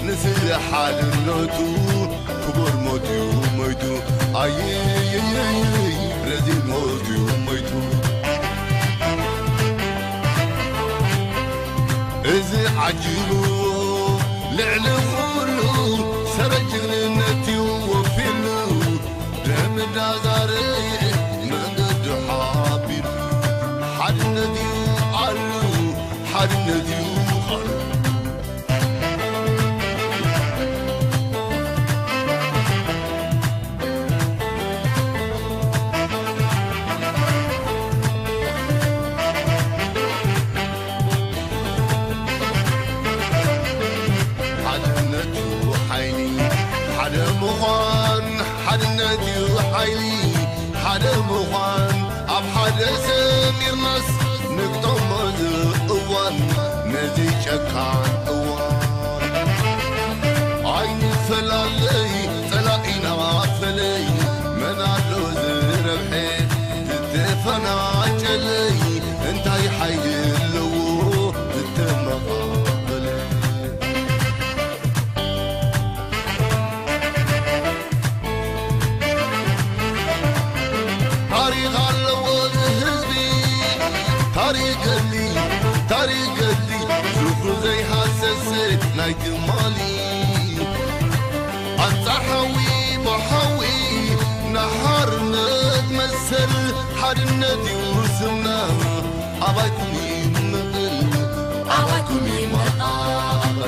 ንስለ ሓድነቱ፣ ክቡር ሞት እዩ ሞይቱ። ኣይይይይይ፣ ረዚን ሞት እዩ ሞይቱ። እዚ ዓጂቡ ልዕሊ ኩሉ ሰረ ጅግንነት እዩ ወፊሉ። ደም እንዳዛረየ መንገዱ ሓቢሩ። ሓድነት እዩ ቃሉ፣ ሓድነት እዩ ቃሉ። ሓድነቱ ሓይሊ፣ ሓደ ምዃን፣ ሓድነቱ ሓይሊ፣ ሓደ ምዃን፣ ኣብ ሓደ ሰሚርናስ ንግጠሞ እዚ እዋን፣ ነዚ ጨካን እዋን። ኣይንፈላለይ፣ ጸላኢና ፈለይ፣ መን ኣሎ ዝረብሐ፣ ዝተፈናጨለይ፣ እንታይ ሓይሊ ኣለዎ ዝተመቓበለ። ታሪኽ ኣለዎ እዚ ህዝቢ፣ ታሪኽ ገድሊ፣ ታሪኽ ገድሊ፣ ዝኽሩ ዘይሃሰስ ናይ ትማሊ። ኣንጻር ሓዊ ብሓዊ ንሓርነት መሰል፣ ሓድነት እዩ ስምና። ኣባይኩም ይመቐል፣ ኣባይኩም ይመቐል።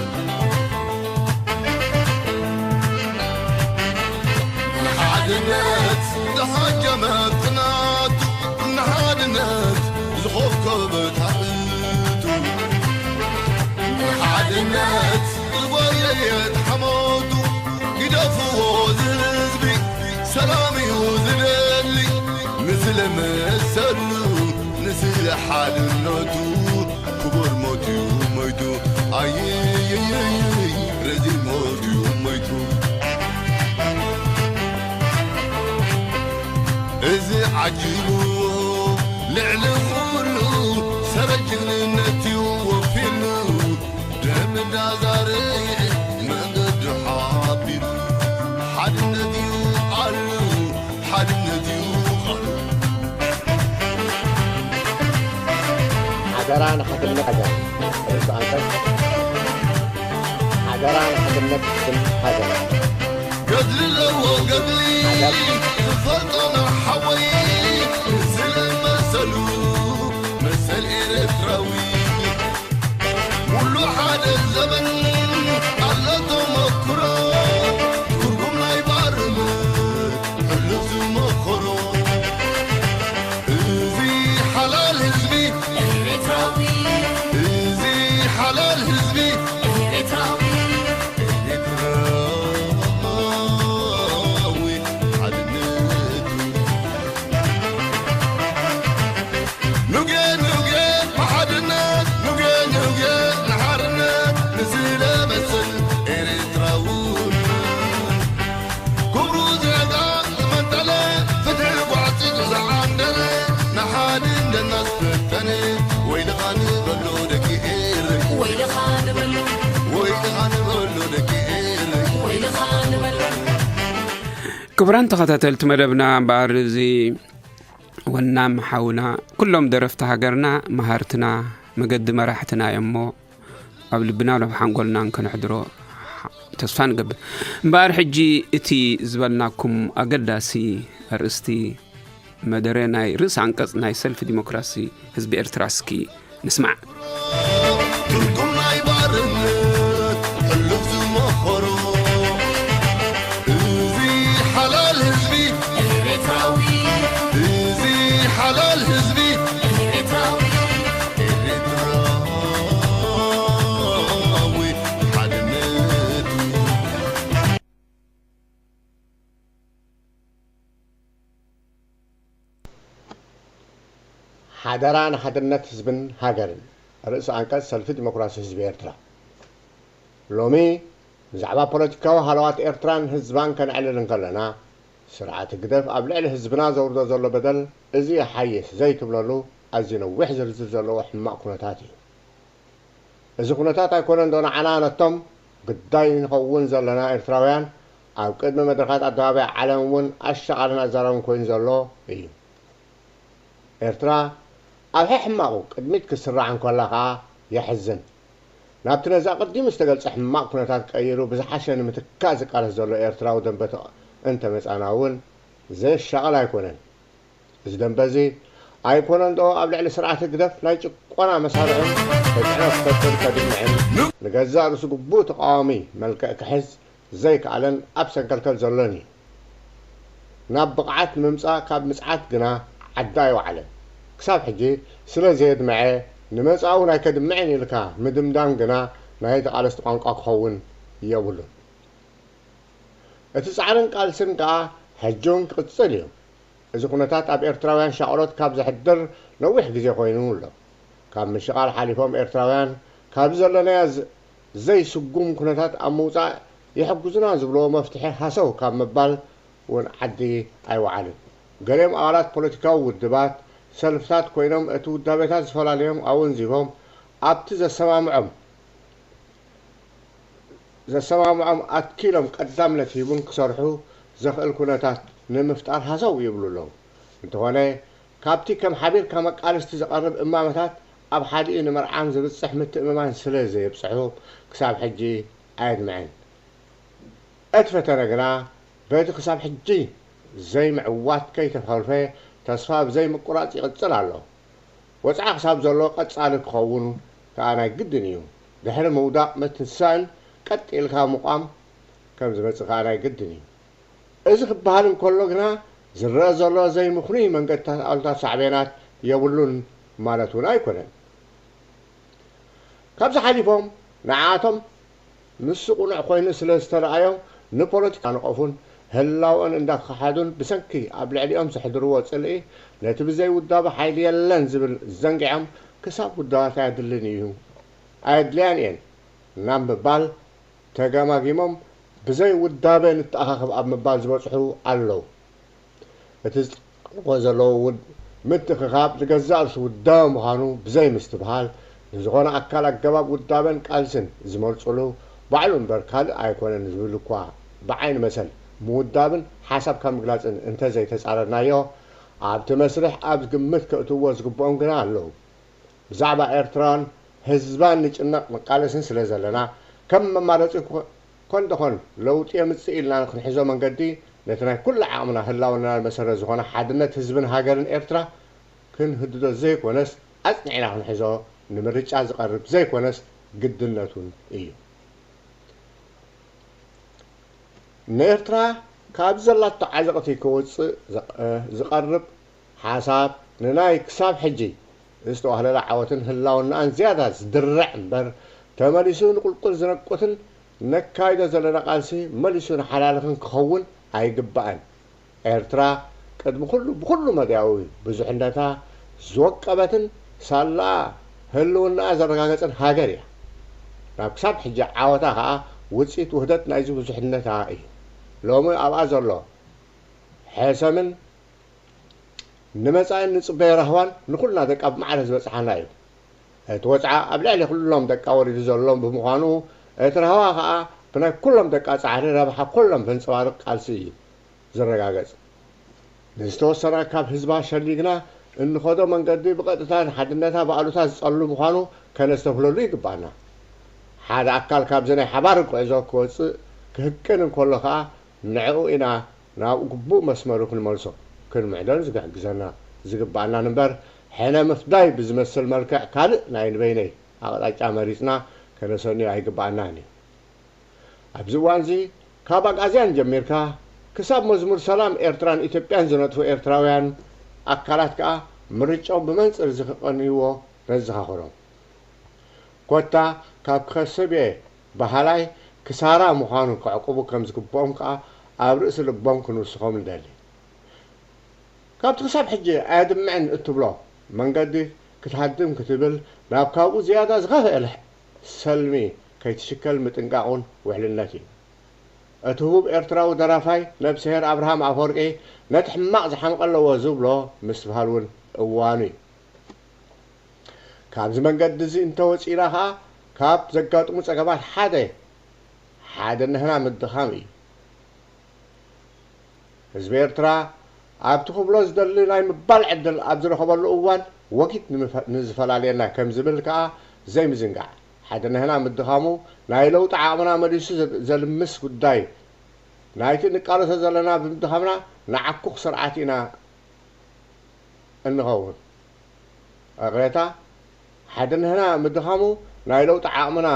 ንሓድነት ዝሓጀመ ጽናቱ፣ ንሓድነት ዝኾብኮበ ታዕቱ፣ ንሓድነት ዝጎየየ ሓሞቱ፣ ግደፍዎ እዚ ህዝቢ ሰላም እዩ ዝደሊ፣ ንስለ መሰሉ፣ ንስለ ሓድነቱ፣ ክቡር ሞት እዩ ሞይቱ። ኣይይይይይ፣ ረዚን ሞት እዩ ሞይቱ። እዚ ዓጂቡ ልዕሊ ኩሉ ሰረ ጅግንነት እዩ ወፊሉ። ደም እንዳዛረየ መንገዱ ሓቢሩ። ሓድነት እዩ ቃሉ፣ ሓድነት እዩ ቃሉ። ሓደራ ንሓድነት ሃገር። ርእሱ ኣንፈት። ሓደራ ንሓድነት ስም ሃገር። ገድሊ ኣለዎ ገድሊ፣ ዝፈልጦ ንሓወይ፣ ስለ መሰሉ፣ መሰል ኤርትራዊ። ኩሉ ሓደ ዘመን ኣሎ ተመክሮ፣ ትርጉም ናይ ባርነት ሕሉፍ ዝመኸሮ። እዚ ሓላል ህዝቢ ክቡራን ተኸታተልቲ መደብና፣ እምበኣር እዚ ወናም ሓውና፣ ኩሎም ደረፍቲ ሃገርና መሃርትና፣ መገዲ መራሕትና እዮም እሞ፣ ኣብ ልብናን ኣብ ሓንጎልናን ከነሕድሮ ተስፋ ንገብር። እምበኣር ሕጂ እቲ ዝበልናኩም ኣገዳሲ ኣርእስቲ መደረ ናይ ርእሲ ኣንቀጽ ናይ ሰልፊ ዲሞክራሲ ህዝቢ ኤርትራ እስኪ ንስማዕ። ትርጉም ናይ ባርነት ሕሉፍ ዝመኸሮ፣ እዚ ሓላል ህዝቢ ኤርትራዊ፣ እዚ ሓላል ህዝቢ ኤርትራዊ፣ ኤርትራዊ ሓድነት። ሓደራ ንሓድነት ህዝብን ሃገርን። ርእሲ ኣንቀጽ ሰልፊ ዲሞክራሲ ህዝቢ ኤርትራ። ሎሚ ብዛዕባ ፖለቲካዊ ሃለዋት ኤርትራን ህዝባን ከነዕልል እንከለና፣ ስርዓት ህግደፍ ኣብ ልዕሊ ህዝብና ዘውርዶ ዘሎ በደል እዚ ይሓይስ ዘይትብለሉ ኣዝዩ ነዊሕ ዝርዝር ዘለዎ ሕማቕ ኩነታት እዩ። እዚ ኩነታት ኣይኮነን ዶ ንዓና ነቶም ግዳይ ንኸውን ዘለና ኤርትራውያን ኣብ ቅድሚ መድረኻት ኣደባባይ ዓለም እውን ኣሻቓልን ኣዛራብን ኮይኑ ዘሎ እዩ። ኤርትራ ኣብ ሕሕማቑ ቅድሚት ክትስራዕ እንከላ ከኣ የሕዝን። ናብቲ ነዚ ኣቐዲሙ ዝተገልጸ ሕማቕ ኩነታት ቀይሩ ብዝሓሸ ንምትካእ ዝቃለስ ዘሎ ኤርትራዊ ደንበ እንተመጻና እውን ዘሻቕል ኣይኮነን። እዚ ደንበ እዚ ኣይኮነን ዶ ኣብ ልዕሊ ስርዓት ህግደፍ ናይ ጭቆና መሳርዕን ተጽዕኖ ክፈጥር ከድምዕን ንገዛእ ርእሱ ግቡእ ተቓዋሚ መልክዕ ክሕዝ ዘይከኣለን ኣብ ሰንከልከል ዘሎን እዩ። ናብ ብቕዓት ንምምጻእ ካብ ምጽዓት ግና ዓዲ ኣይወዓለን። ክሳብ ሕጂ ስለ ዘየድመዐ ንመጻኢ እውን ኣይከድምዕን ኢልካ ምድምዳም ግና ናይ ተቓለስቲ ቋንቋ ክኸውን የብሉን። እቲ ጻዕርን ቃልስን ከኣ ሕጂ እውን ክቕጽል እዩ። እዚ ኩነታት ኣብ ኤርትራውያን ሻቕሎት ካብ ዘሕድር ነዊሕ ግዜ ኮይኑ ኣሎ። ካብ ምሽቓል ሓሊፎም ኤርትራውያን ካብዚ ዘለናዮ ዝ-፣ ዘይስጉም ኩነታት ኣብ ምውጻእ ይሕግዙና ዝብልዎ መፍትሒ ሃሰው ካብ ምባል እውን ዓዲ ኣይወዓልን። ገሊኦም ኣባላት ፖለቲካዊ ውድባት፣ ሰልፍታት ኮይኖም እቲ ውዳቤታት ዝፈላለዮም ኣወንዚፎም ኣብቲ ዘሰማምዖም ዘሰማምዖም ኣትኪሎም ቀዳምነት ሂቡን ክሰርሑ ዘኽእል ኩነታት ንምፍጣር ሃሰው ይብሉ ኣለዉ። እንተኾነ፣ ካብቲ ከም ሓቢርካ መቃለስቲ ዝቐርብ እማመታት ኣብ ሓዲኡ ንመርዓን ዝብጽሕ ምትእምማን ስለ ዘየብጽሑ፣ ክሳብ ሕጂ ኣየድምዕን። እቲ ፈተነ ግና በቲ ክሳብ ሕጂ ዘይምዕዋት ከይተፈልፈ ተስፋ ብዘይምቁራጽ ይቕጽል ኣሎ። ወጽዓ ክሳብ ዘሎ ቀጻሊ ክኸውን ከኣ ናይ ግድን እዩ። ድሕሪ ምውዳቕ ምትንሳእን ቀጥ ኢልካ ምቋም ከም ዝመጽእ ከኣ ናይ ግድን እዩ። እዚ ክበሃል እንከሎ ግና ዝረአ ዘሎ ዘይምኽኑይ መንገድታት ኣሉታዊ ሳዕቤናት የብሉን ማለት እውን ኣይኮነን። ካብዚ ሓሊፎም ንዓኣቶም ንሱ ቅኑዕ ኮይኑ ስለ ዝተረኣዮም ንፖለቲካ ነቐፉን ህላወን እንዳኸሓዱን ብሰንኪ ኣብ ልዕሊኦም ዘሕድርዎ ጽልኢ ነቲ ብዘይ ውዳበ ሓይሊ የለን ዝብል ዘንጊዖም ክሳብ ውዳባት ኣየድልን እዩ፣ ኣየድልያን እየን ናብ ምባል ተገማጊሞም ብዘይ ውዳበ ንተኣኻኸብ ኣብ ምባል ዝበጽሑ ኣለዉ። እቲ ዝጥቀምዎ ዘለዉ ውድ-፣ ምትእኽኻብ ንገዛእ ርእሱ ውዳበ ምዃኑ ብዘይ ምስትብሃል፣ ንዝኾነ ኣካል ኣገባብ ውዳበን ቃልስን ዝመርጽሉ ባዕሉ እምበር ካልእ ኣይኮነን ዝብል እኳ ብዓይኒ መሰል ምውዳብን ሓሳብካ ምግላጽን እንተዘይተጻረርናዮ፣ ኣብቲ መስርሕ ኣብ ግምት ከእትውዎ ዝግብኦም ግና ኣለዉ። ብዛዕባ ኤርትራን ህዝባን ንጭነቕ ንቃለስን ስለ ዘለና፣ ከም መማረጺ ኮ-፣ ኮን ደኾን ለውጢ የምጽእ ኢልና ክንሕዞ መንገዲ፣ ነቲ ናይ ኩሉ ዓቕምና ህላወና መሰረት ዝኾነ ሓድነት ህዝብን ሃገርን ኤርትራ ክንህድዶ ዘይኮነስ፣ ኣጽኒዕና ክንሕዞ ንምርጫ ዝቐርብ ዘይኮነስ፣ ግድነቱን እዩ። ንኤርትራ ካብ ዘላቶ ዓዘቕቲ ከወጽእ ዘቕ-፣ ዝቐርብ ሓሳብ ንናይ ክሳብ ሕጂ ዝተዋህለላ ዓወትን ህላውናኣን ዝያዳ ዝድርዕ እምበር፣ ተመሊሱ ንቁልቁል ዝነቁትን ነካይዶ ዘለና ቃልሲ መሊሱ ንሓላልኽን ክኸውን ኣይግባእን። ኤርትራ ቅድሚ ኩሉ ብኩሉ መዳያዊ ብዙሕነታ ዝወቀበትን ሳላ ህልውናኣ ዘረጋገጸን ሃገር እያ። ናብ ክሳብ ሕጂ ዓወታ ከኣ ውጽኢት ውህደት ናይዚ ብዙሕነታ እዩ። ሎሚ ኣብኣ ዘሎ ሕሰምን ንመጻኢን ንጽበዮ ራህዋን ንኹልና ደቃ ብማዕረ ዝበጽሓና እዩ። እቲ ወጽዓ ኣብ ልዕሊ ኩሎም ደቃ ወሪዱ ዘሎ ብምዃኑ፣ እቲ ራህዋ ከኣ ብናይ ኩሎም ደቃ ጻዕሪ ረብሓ ኩሎም ዘንጸባርቕ ቃልሲ እዩ ዝረጋገጽ። ንዝተወሰና ካብ ህዝባ ሸሊግና እንኸዶ መንገዲ ብቐጥታ ንሓድነታ ብኣሉታ ዝጸሉ ምዃኑ ከነስተብህለሉ ይግባና። ሓደ ኣካል ካብዚ ናይ ሓባር ጉዕዞ ክወጽእ ክህቅን እንከሎ ከኣ ንዕኡ ኢና ናብኡ ግቡእ መስመሩ ክንመልሶ ክንምዕዶን ዝግሕግዘና ዝግባኣናን እምበር ሕነ ምፍዳይ ብዝመስል መልክዕ ካልእ ናይ ንበይነይ ኣቕጣጫ መሪጽና ከነሰንዮ ኣይግባኣናን እዩ። ኣብዚ እዋንዚ ካብ ኣግኣዝያን ጀሚርካ ክሳብ መዝሙር ሰላም ኤርትራን ኢትዮጵያን ዝነጥፉ ኤርትራውያን ኣካላት ከኣ ምርጫኦም ብመንጽር እዚ ክቐንይዎ ነዘኻኽሮም። ኮታ ካብ ክኸስብ እየ በሃላይ ክሳራ ምዃኑ ከዕቁቡ ከም ዝግብኦም ከኣ ኣብ ርእሲ ልቦም ክንውስኾም ንደሊ። ካብቲ ክሳብ ሕጂ ኣየድምዕን እትብሎ መንገዲ ክትሃድም ክትብል ናብ ካብኡ ዝያዳ ዝኸፍአ ሰልሚ ከይትሽከል ምጥንቃቕ እውን ውሕልነት እዩ። እቲ ህቡብ ኤርትራዊ ደራፋይ ነብስሄር ኣብርሃም ኣፈወርቂ ነቲ ሕማቕ ዝሓምቐ ኣለዎ ዝብሎ ምስትብሃል እውን እዋኑ እዩ። ካብዚ መንገዲ እዚ እንተወጺእና ኸኣ ካብ ዘጋጥሙ ጸገማት ሓደ ሓደ ንህና ምድኻም እዩ። ህዝቢ ኤርትራ ኣብቲ ክብሎ ዝደሊ ናይ ምባል ዕድል ኣብ ዝረኸበሉ እዋን ወጊድ ንምፈ- ንዝፈላልየና ከም ዝብል ከኣ ዘይምዝንጋዕ። ሓደ ንህና ምድኻሙ ናይ ለውጢ ዓቕምና መሊሱ ዘ- ዘልምስ ጉዳይ ናይቲ እንቃለሶ ዘለና ብምድኻምና ንዓኩኽ ስርዓት ኢና እንኸውን። እቕሬታ ሓደ ንህና ምድኻሙ ናይ ለውጢ ዓቕምና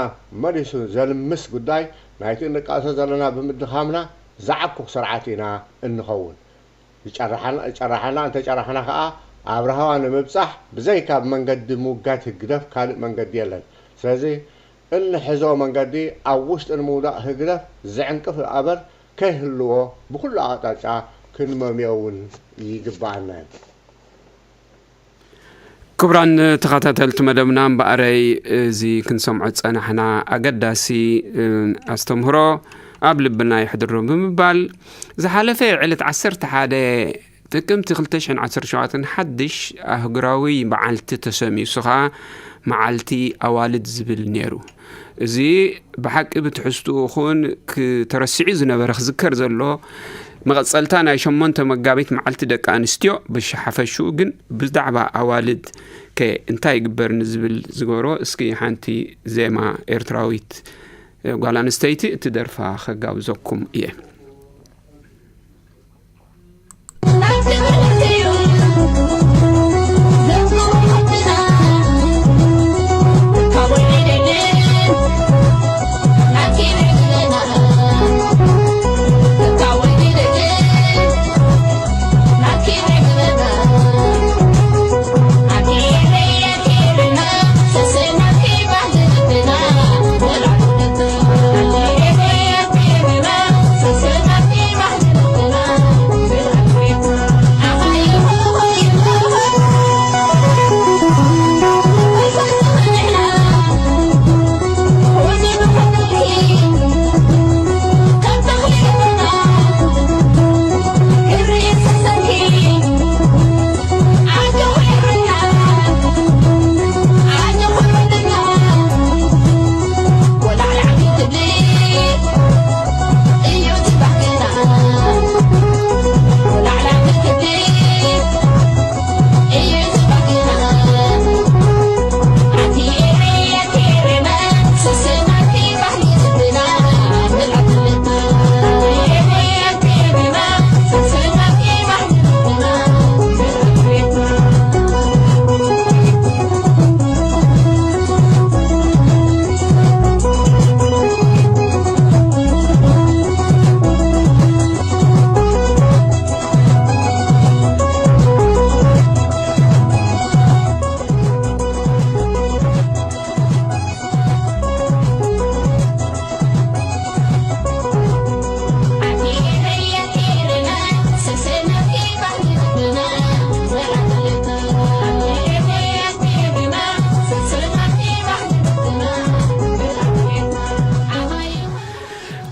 መሊሱ ዘልምስ ጉዳይ ናይቲ እንቃለሶ ዘለና ብምድኻምና ዝዓኩኽ ስርዓት ኢና እንኸውን። ዝጨራሓና ዝጨራሓና እንተጨራሕና ከኣ ኣብ ራህዋ ንምብጻሕ ብዘይካ ብመንገዲ ምውጋድ ህግደፍ ካልእ መንገዲ የለን። ስለዚ እንሕዞ መንገዲ ኣብ ውሽጢ ንምውዳቕ ህግደፍ ዝዕንቅፍ ኣበር ከይህልዎ ብኹሉ ኣቕጣጫ ክንመምዮ እውን ይግባኣና እዩ። ክቡራን ተኸታተልቲ መደብና እምበኣረይ እዚ ክንሰምዖ ዝጸናሕና ኣገዳሲ ኣስተምህሮ ኣብ ልብና ይሕድሮ ብምባል ዝሓለፈ ዕለት ዓሰርተ ሓደ ጥቅምቲ ክልተ ሽሕን ዓሰርተ ሸውዓተን ሓድሽ ኣህጉራዊ መዓልቲ ተሰሚዩ እሱ ኸኣ መዓልቲ ኣዋልድ ዝብል ነይሩ። እዚ ብሓቂ ብትሕዝትኡ ኹን ተረሲዑ ዝነበረ ክዝከር ዘሎ መቐጸልታ ናይ ሸሞንተ መጋቢት መዓልቲ ደቂ ኣንስትዮ ብሓፈሽኡ ግን ብዛዕባ ኣዋልድ ከ እንታይ ይግበር ንዝብል ዝገብሮ እስኪ ሓንቲ ዜማ ኤርትራዊት ጓል ኣንስተይቲ እትደርፋ ከጋብዘኩም እየ።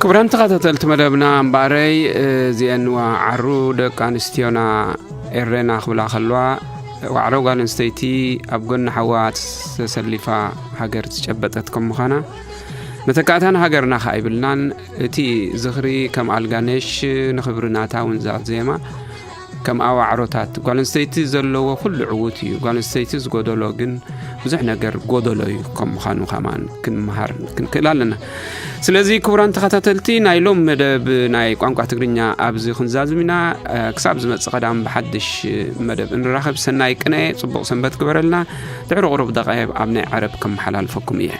ክቡራን ተኸታተልቲ መደብና እምበኣረይ እዚአን ዋ ዓሩ ደቂ ኣንስትዮና ኤረና ክብላ ከለዋ ዋዕሮ ጓል ኣንስተይቲ ኣብ ጎኒ ሓዋ ተሰሊፋ ሃገር ዝጨበጠት ከም ምዃና፣ መተካእታን ሃገርና ከኣ ይብልናን። እቲ ዝኽሪ ከም ኣልጋነሽ ንኽብሪ ናታ እውን ዛዜማ ከም ኣዋዕሮታት ጓል ኣንስተይቲ ዘለዎ ኩሉ ዕዉት እዩ። ጓል ኣንስተይቲ ዝጎደሎ ግን ብዙሕ ነገር ጎደሎ እዩ ከም ምዃኑ ከማን ክንመሃር ክንክእል ኣለና። ስለዚ ክቡራን ተኸታተልቲ ናይ ሎም መደብ ናይ ቋንቋ ትግርኛ ኣብዚ ክንዛዝም ኢና። ክሳብ ዝመጽእ ቀዳም ብሓድሽ መደብ እንራኸብ። ሰናይ ቅነ፣ ጽቡቕ ሰንበት ግበረልና። ድሕሪ ቁሩብ ደቓይቕ ኣብ ናይ ዓረብ ከመሓላልፈኩም እየ።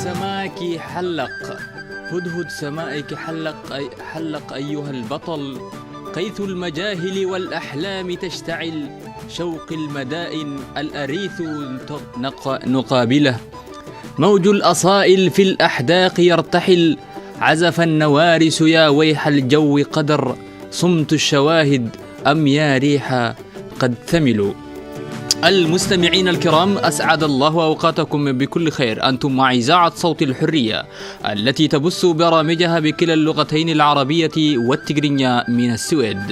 سماك حلق. هدهد سمائك حلق، حلق أيها البطل. قيث المجاهل والأحلام تشتعل، شوق المدائن الأريث نق-، نقابله. موج الأصائل في الأحداق يرتحل، عزف النوارس يا ويح الجو قدر، صمت الشواهد أم يا ريح قد ثملوا. المستمعين الكرام، أسعد الله أوقاتكم بكل خير. أنتم مع إذاعة صوت الحرية التي تبث برامجها بكلا اللغتين العربية والتجرينية من السويد.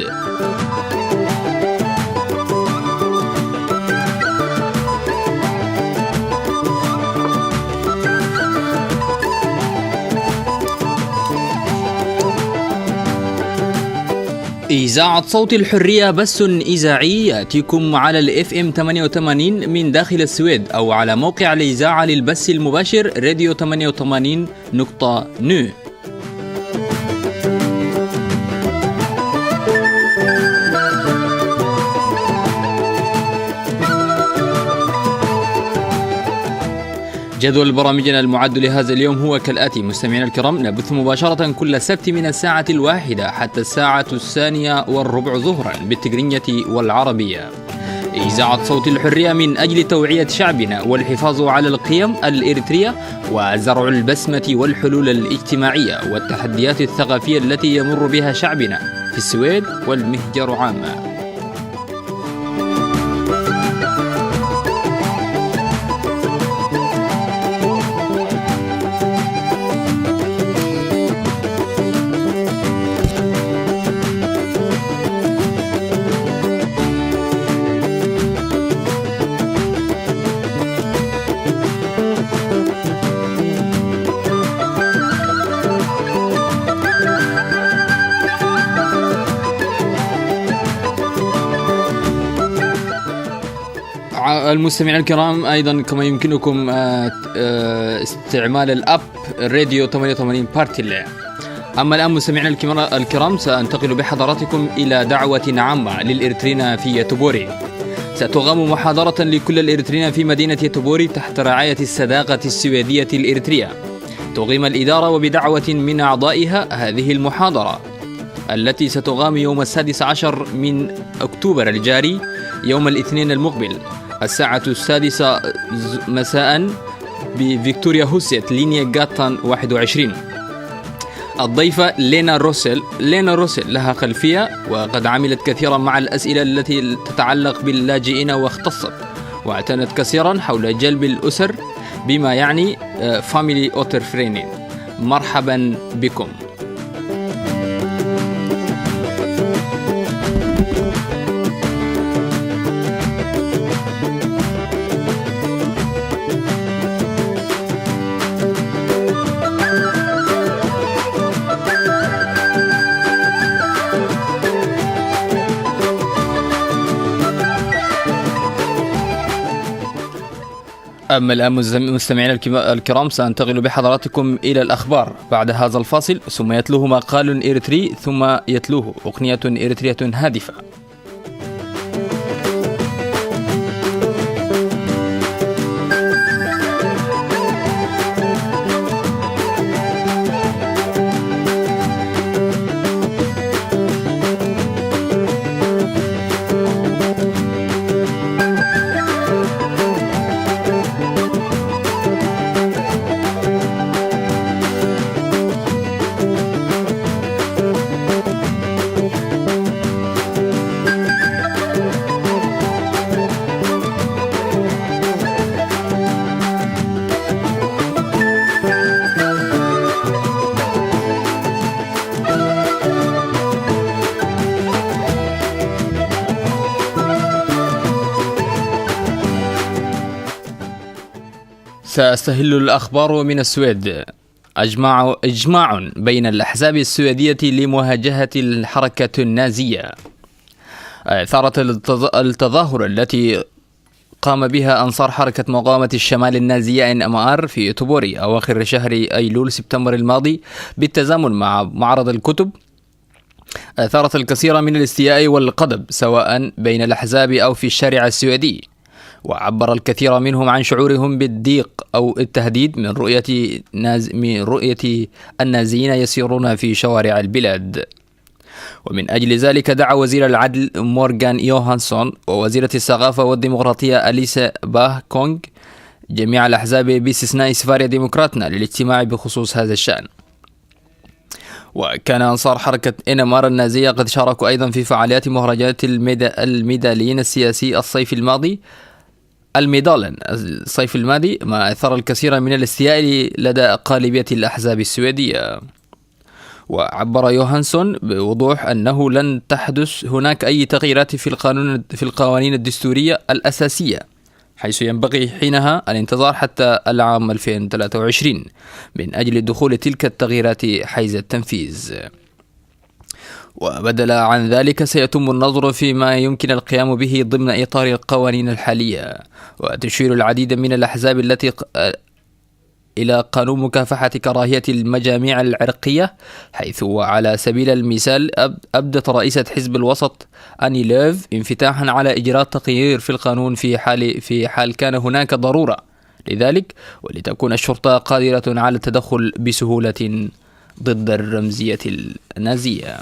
إذاعة صوت الحرية بث إذاعي يأتيكم على ال إف إم ثمانية وثمانين من داخل السويد، أو على موقع الإذاعة للبث المباشر راديو ثمانية وثمانين نقطة نو. جدول برامجنا المعد لهذا اليوم هو كالآتي. مستمعينا الكرام، نبث مباشرة كل سبت من الساعة الواحدة حتى الساعة الثانية والربع ظهرا بالتقرينية والعربية. إذاعة صوت الحرية من أجل توعية شعبنا والحفاظ على القيم الإريترية وزرع البسمة والحلول الاجتماعية والتحديات الثقافية التي يمر بها شعبنا في السويد والمهجر عامة. ع-، المستمعين الكرام، أيضًا كما يمكنكم، آه، آه، استعمال الأب راديو ثمانية وثمانين بارتيلي. أما الآن مستمعينا الكرا-، الكرام، سأنتقل بحضراتكم إلى دعوة عامة للإريتريين في يتبوري. ستقام محاضرة لكل الإريتريين في مدينة يتبوري تحت رعاية الصداقة السويدية الإريترية. تقيم الإدارة وبدعوة من أعضائها هذه المحاضرة، التي ستقام يوم السادس عشر من أكتوبر الجاري، يوم الاثنين المقبل، الساعة السادسة ز-، مساء، بفيكتوريا هوسيت، لينيا جاتان واحد وعشرين. الضيفة لينا روسيل. لينا روسيل لها خلفية، وقد عملت كثيرًا مع الأسئلة التي تتعلق باللاجئين، واختصت واعتنت كثيرًا حول جلب الأسر، بما يعني، آه، فاميلي أوتر فرينين. مرحبًا بكم. أما الآن مستمعينا الكرام، سأنتقل بحضراتكم إلى الأخبار بعد هذا الفاصل، ثم يتلوه مقال إريتري، ثم يتلوه أغنية إريترية هادفة. سأستهل الأخبار من السويد. أجمع إجماع بين الأحزاب السويدية لمواجهة الحركة النازية. أثارت التظاهر التي قام بها أنصار حركة مقاومة الشمال النازية إن إم آر في يوتوبوري أواخر شهر أيلول سبتمبر الماضي بالتزامن مع معرض الكتب، أثارت الكثير من الاستياء والغضب سواء بين الأحزاب أو في الشارع السويدي. وعبر الكثير منهم عن شعورهم بالضيق أو التهديد من رؤية ناز من رؤية النازيين يسيرون في شوارع البلاد. ومن أجل ذلك دعا وزير العدل مورغان يوهانسون ووزيرة الثقافة والديمقراطية أليسا باه كونغ جميع الأحزاب باستثناء سفاريا ديمقراطنا للاجتماع بخصوص هذا الشأن. وكان أنصار حركة إن إم آر النازية قد شاركوا أيضا في فعاليات مهرجانات الميدا الميدالين السياسي الصيف الماضي الميدالين الصيف الماضي، ما أثار الكثير من الاستياء لدى غالبية الأحزاب السويدية. وعبر يوهانسون بوضوح أنه لن تحدث هناك أي تغييرات في القانون في القوانين الدستورية الأساسية، حيث ينبغي حينها الانتظار حتى العام ألفين وثلاثة وعشرين من أجل دخول تلك التغييرات حيز التنفيذ. وبدلا عن ذلك سيتم النظر فيما يمكن القيام به ضمن إطار القوانين الحالية. وتشير العديد من الأحزاب التي إلى قانون مكافحة كراهية المجاميع العرقية، حيث وعلى سبيل المثال أبدت رئيسة حزب الوسط أني لوف انفتاحا على إجراء تغيير في القانون في حال في حال كان هناك ضرورة لذلك، ولتكون الشرطة قادرة على التدخل بسهولة ضد الرمزية النازية.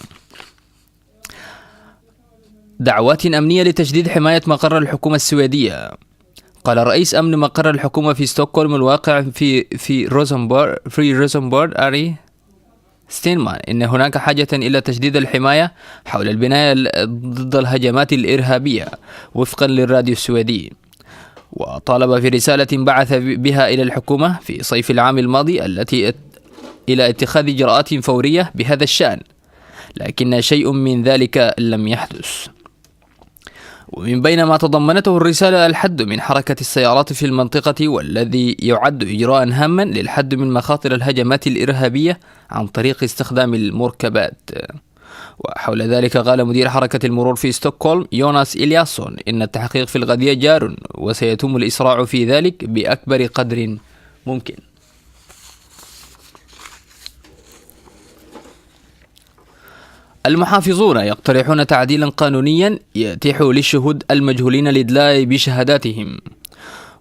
دعوات أمنية لتشديد حماية مقر الحكومة السويدية. قال رئيس أمن مقر الحكومة في ستوكهولم الواقع في في روزنبورغ في روزنبورغ أري ستينمان إن هناك حاجة إلى تشديد الحماية حول البناية ضد الهجمات الإرهابية، وفقا للراديو السويدي. وطالب في رسالة بعث بها إلى الحكومة في صيف العام الماضي التي إلى اتخاذ إجراءات فورية بهذا الشأن، لكن شيء من ذلك لم يحدث. ومن بين ما تضمنته الرسالة الحد من حركة السيارات في المنطقة، والذي يعد إجراء هاما للحد من مخاطر الهجمات الإرهابية عن طريق استخدام المركبات. وحول ذلك قال مدير حركة المرور في ستوكهولم يوناس إلياسون إن التحقيق في القضية جار، وسيتم الإسراع في ذلك بأكبر قدر ممكن. المحافظون يقترحون تعديلا قانونيا يتيح للشهود المجهولين الإدلاء بشهاداتهم.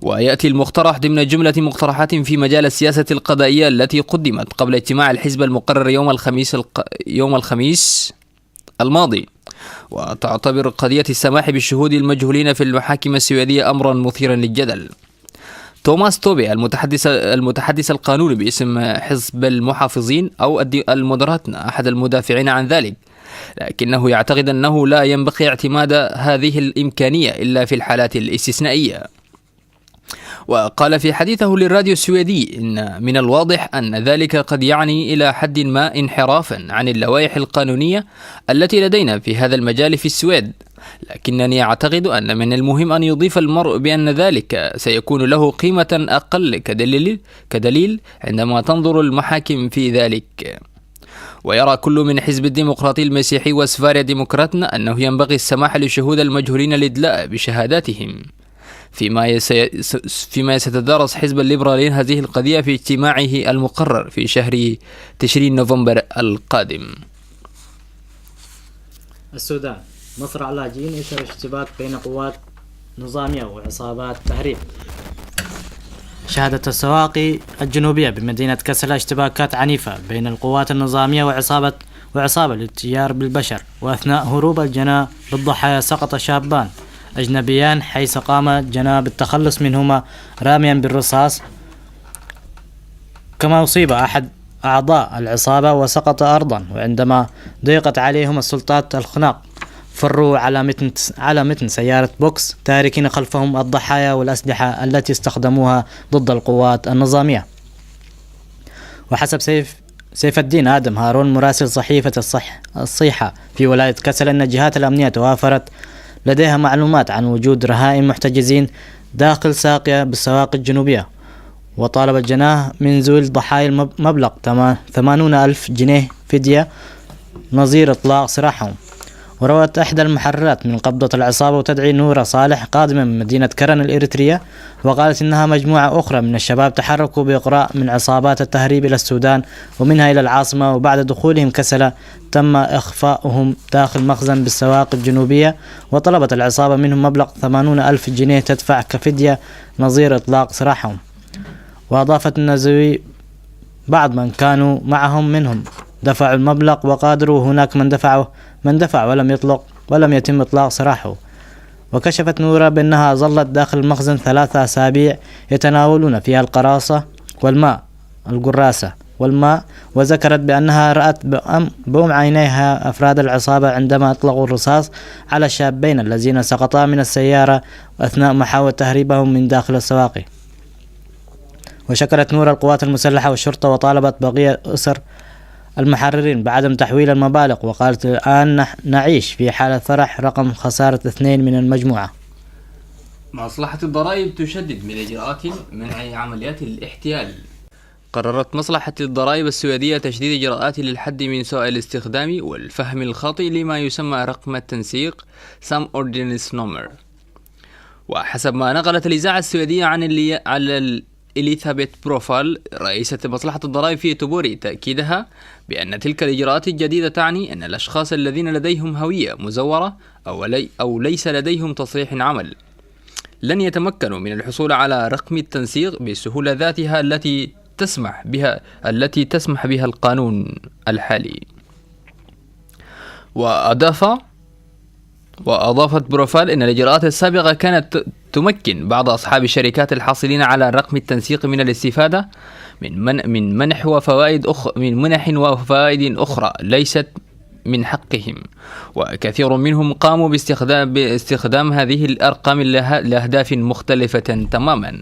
ويأتي المقترح ضمن جملة مقترحات في مجال السياسة القضائية التي قدمت قبل اجتماع الحزب المقرر يوم الخميس الق... يوم الخميس الماضي. وتعتبر قضية السماح بالشهود المجهولين في المحاكم السويدية أمرا مثيرا للجدل. توماس توبي المتحدث المتحدث القانوني باسم حزب المحافظين أو المودراتنا أحد المدافعين عن ذلك، لكنه يعتقد أنه لا ينبغي اعتماد هذه الإمكانية إلا في الحالات الاستثنائية. وقال في حديثه للراديو السويدي إن من الواضح أن ذلك قد يعني إلى حد ما انحرافا عن اللوائح القانونية التي لدينا في هذا المجال في السويد، لكنني أعتقد أن من المهم أن يضيف المرء بأن ذلك سيكون له قيمة أقل كدليل كدليل عندما تنظر المحاكم في ذلك. ويرى كل من حزب الديمقراطي المسيحي وسفاريا ديمقراطنا أنه ينبغي السماح للشهود المجهولين الإدلاء بشهاداتهم. فيما يس-، فيما ستتدارس حزب الليبراليين هذه القضية في اجتماعه المقرر في شهر تشرين نوفمبر القادم. السودان، مصرع لاجئين إثر اشتباك بين قوات نظامية وعصابات تهريب. شهدت السواقي الجنوبية بمدينة كسلة اشتباكات عنيفة بين القوات النظامية وعصابة، وعصابة للتجار بالبشر، وأثناء هروب الجناة للضحايا سقط شابان أجنبيان، حيث قام الجناة بالتخلص منهما راميا بالرصاص، كما أصيب أحد أعضاء العصابة وسقط أرضا، وعندما ضيقت عليهم السلطات الخناق، فروا على متن، على متن سيارة بوكس، تاركين خلفهم الضحايا والأسلحة التي استخدموها ضد القوات النظامية. وحسب سيف، سيف الدين آدم هارون مراسل صحيفة الصح-، الصيحة في ولاية كسل، أن الجهات الأمنية توافرت لديها معلومات عن وجود رهائن محتجزين داخل ساقية بالسواقي الجنوبية، وطالب الجناه من ذوي الضحايا المب-، مبلغ تما-، ثمانون ألف جنيه فدية نظير إطلاق سراحهم. وروت إحدى المحررات من قبضة العصابة وتدعي نورة صالح قادمة من مدينة كرن الإريترية، وقالت إنها مجموعة أخرى من الشباب تحركوا بإغراء من عصابات التهريب إلى السودان ومنها إلى العاصمة، وبعد دخولهم كسلة تم إخفاؤهم داخل مخزن بالسواقي الجنوبية، وطلبت العصابة منهم مبلغ ثمانون ألف جنيه تدفع كفدية نظير إطلاق سراحهم. وأضافت أن ذوي بعض من كانوا معهم منهم دفعوا المبلغ وقادروا، وهناك من دفعوا، من دفع ولم يطلق، ولم يتم إطلاق سراحه. وكشفت نورا بأنها ظلت داخل المخزن ثلاثة أسابيع يتناولون فيها القراصة والماء القراصة والماء، وذكرت بأنها رأت بأم-، بأم عينيها أفراد العصابة عندما أطلقوا الرصاص على الشابين الذين سقطا من السيارة أثناء محاولة تهريبهم من داخل السواقي. وشكرت نورا القوات المسلحة والشرطة، وطالبت بقية أسر المحررين بعدم تحويل المبالغ، وقالت: "الآن نح-، نعيش في حالة فرح رغم خسارة اثنين من المجموعة". مصلحة الضرائب تشدد من إجراءات منع عمليات الاحتيال. قررت مصلحة الضرائب السويدية تشديد إجراءات للحد من سوء الاستخدام والفهم الخاطئ لما يسمى رقم التنسيق، سام أوردينس نومر. وحسب ما نقلت الإذاعة السويدية عن اللي-، على ال-، إليثابيث بروفال، رئيسة مصلحة الضرائب في تبوري، تأكيدها بأن تلك الإجراءات الجديدة تعني أن الأشخاص الذين لديهم هوية مزورة أو لي-، أو ليس لديهم تصريح عمل لن يتمكنوا من الحصول على رقم التنسيق بالسهولة ذاتها التي تسمح بها، التي تسمح بها القانون الحالي. وأضاف، وأضافت بروفال أن الإجراءات السابقة كانت ت-، تمكن بعض أصحاب الشركات الحاصلين على رقم التنسيق من الاستفادة من من-، من منح وفوائد أخ-، من منح وفوائد أخرى ليست من حقهم، وكثير منهم قاموا باستخدام، باستخدام هذه الأرقام لها-، لأهداف مختلفة تماما،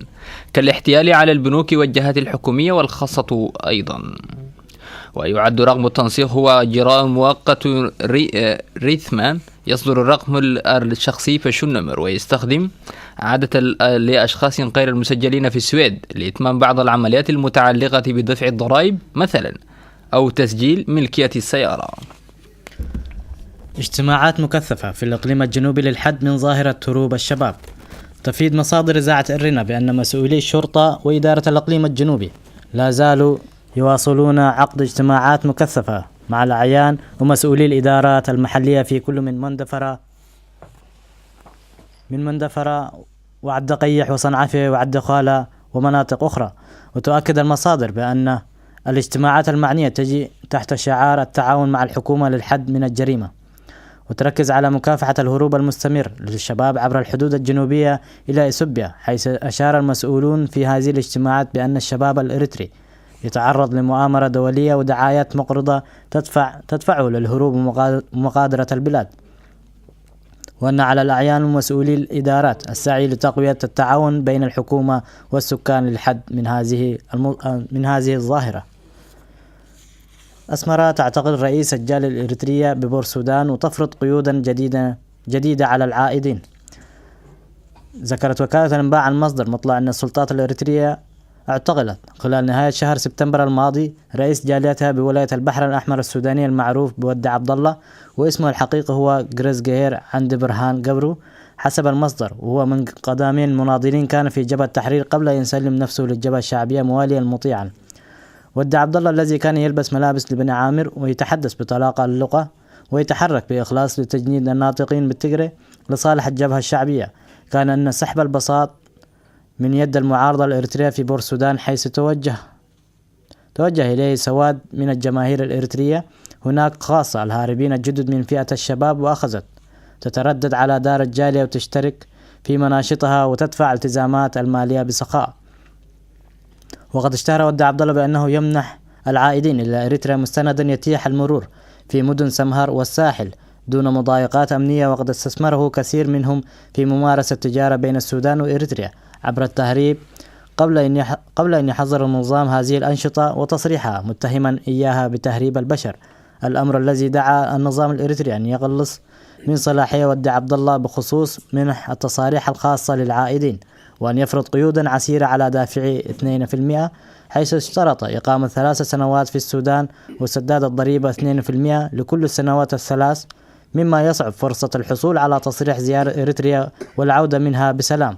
كالاحتيال على البنوك والجهات الحكومية والخاصة أيضا. ويعد رقم التنسيق هو إجراء مؤقت ري-، ريثما يصدر الرقم ال-، الشخصي في الشنمر، ويستخدم عادة ال-، لأشخاص غير المسجلين في السويد لإتمام بعض العمليات المتعلقة بدفع الضرائب مثلا، أو تسجيل ملكية السيارة. اجتماعات مكثفة في الإقليم الجنوبي للحد من ظاهرة هروب الشباب. تفيد مصادر إذاعة إرينا بأن مسؤولي الشرطة وإدارة الإقليم الجنوبي لا زالوا يواصلون عقد اجتماعات مكثفة مع الأعيان ومسؤولي الإدارات المحلية في كل من مندفرة، من مندفرة وعد قيح وصنعفة وعد خالة ومناطق أخرى. وتؤكد المصادر بأن الاجتماعات المعنية تجي تحت شعار التعاون مع الحكومة للحد من الجريمة، وتركز على مكافحة الهروب المستمر للشباب عبر الحدود الجنوبية إلى إثيوبيا، حيث أشار المسؤولون في هذه الاجتماعات بأن الشباب الإريتري يتعرض لمؤامرة دولية ودعايات مغرضة تدفع، تدفعه للهروب ومغا-، ومغادرة البلاد، وأن على الأعيان ومسؤولي الإدارات السعي لتقوية التعاون بين الحكومة والسكان للحد من هذه الم-، من هذه الظاهرة. أسمرة تعتقل رئيس الجالية الإريترية ببور السودان وتفرض قيودا جديدة، جديدة على العائدين. ذكرت وكالة الأنباء عن مصدر مطلع أن السلطات الإريترية اعتقلت خلال نهاية شهر سبتمبر الماضي رئيس جاليتها بولاية البحر الأحمر السوداني المعروف بود عبد الله، واسمه الحقيقي هو غريس جهير عند برهان قبرو، حسب المصدر، وهو من قدامين مناضلين كان في جبهة التحرير قبل أن يسلم نفسه للجبهة الشعبية مواليا مطيعا. ود عبد الله الذي كان يلبس ملابس لبن عامر ويتحدث بطلاقة اللغة ويتحرك بإخلاص لتجنيد الناطقين بالتجري لصالح الجبهة الشعبية، كان أن سحب البساط من يد المعارضة الإريترية في بور السودان، حيث توجه توجه إليه سواد من الجماهير الإريترية هناك، خاصة الهاربين الجدد من فئة الشباب، وأخذت تتردد على دار الجالية وتشترك في مناشطها وتدفع التزامات المالية بسخاء. وقد اشتهر ود عبد الله بأنه يمنح العائدين إلى إريتريا مستندا يتيح المرور في مدن سمهر والساحل دون مضايقات أمنية، وقد استثمره كثير منهم في ممارسة التجارة بين السودان وإريتريا عبر التهريب قبل أن يح-، قبل أن يحظر النظام هذه الأنشطة وتصريحها، متهما إياها بتهريب البشر، الأمر الذي دعا النظام الإريتري أن يقلص من صلاحية ود عبد الله بخصوص منح التصاريح الخاصة للعائدين، وأن يفرض قيودا عسيرة على دافعي اثنين في المئة، حيث اشترط إقامة ثلاث سنوات في السودان وسداد الضريبة اثنين في المئة لكل السنوات الثلاث، مما يصعب فرصة الحصول على تصريح زيارة إريتريا والعودة منها بسلام.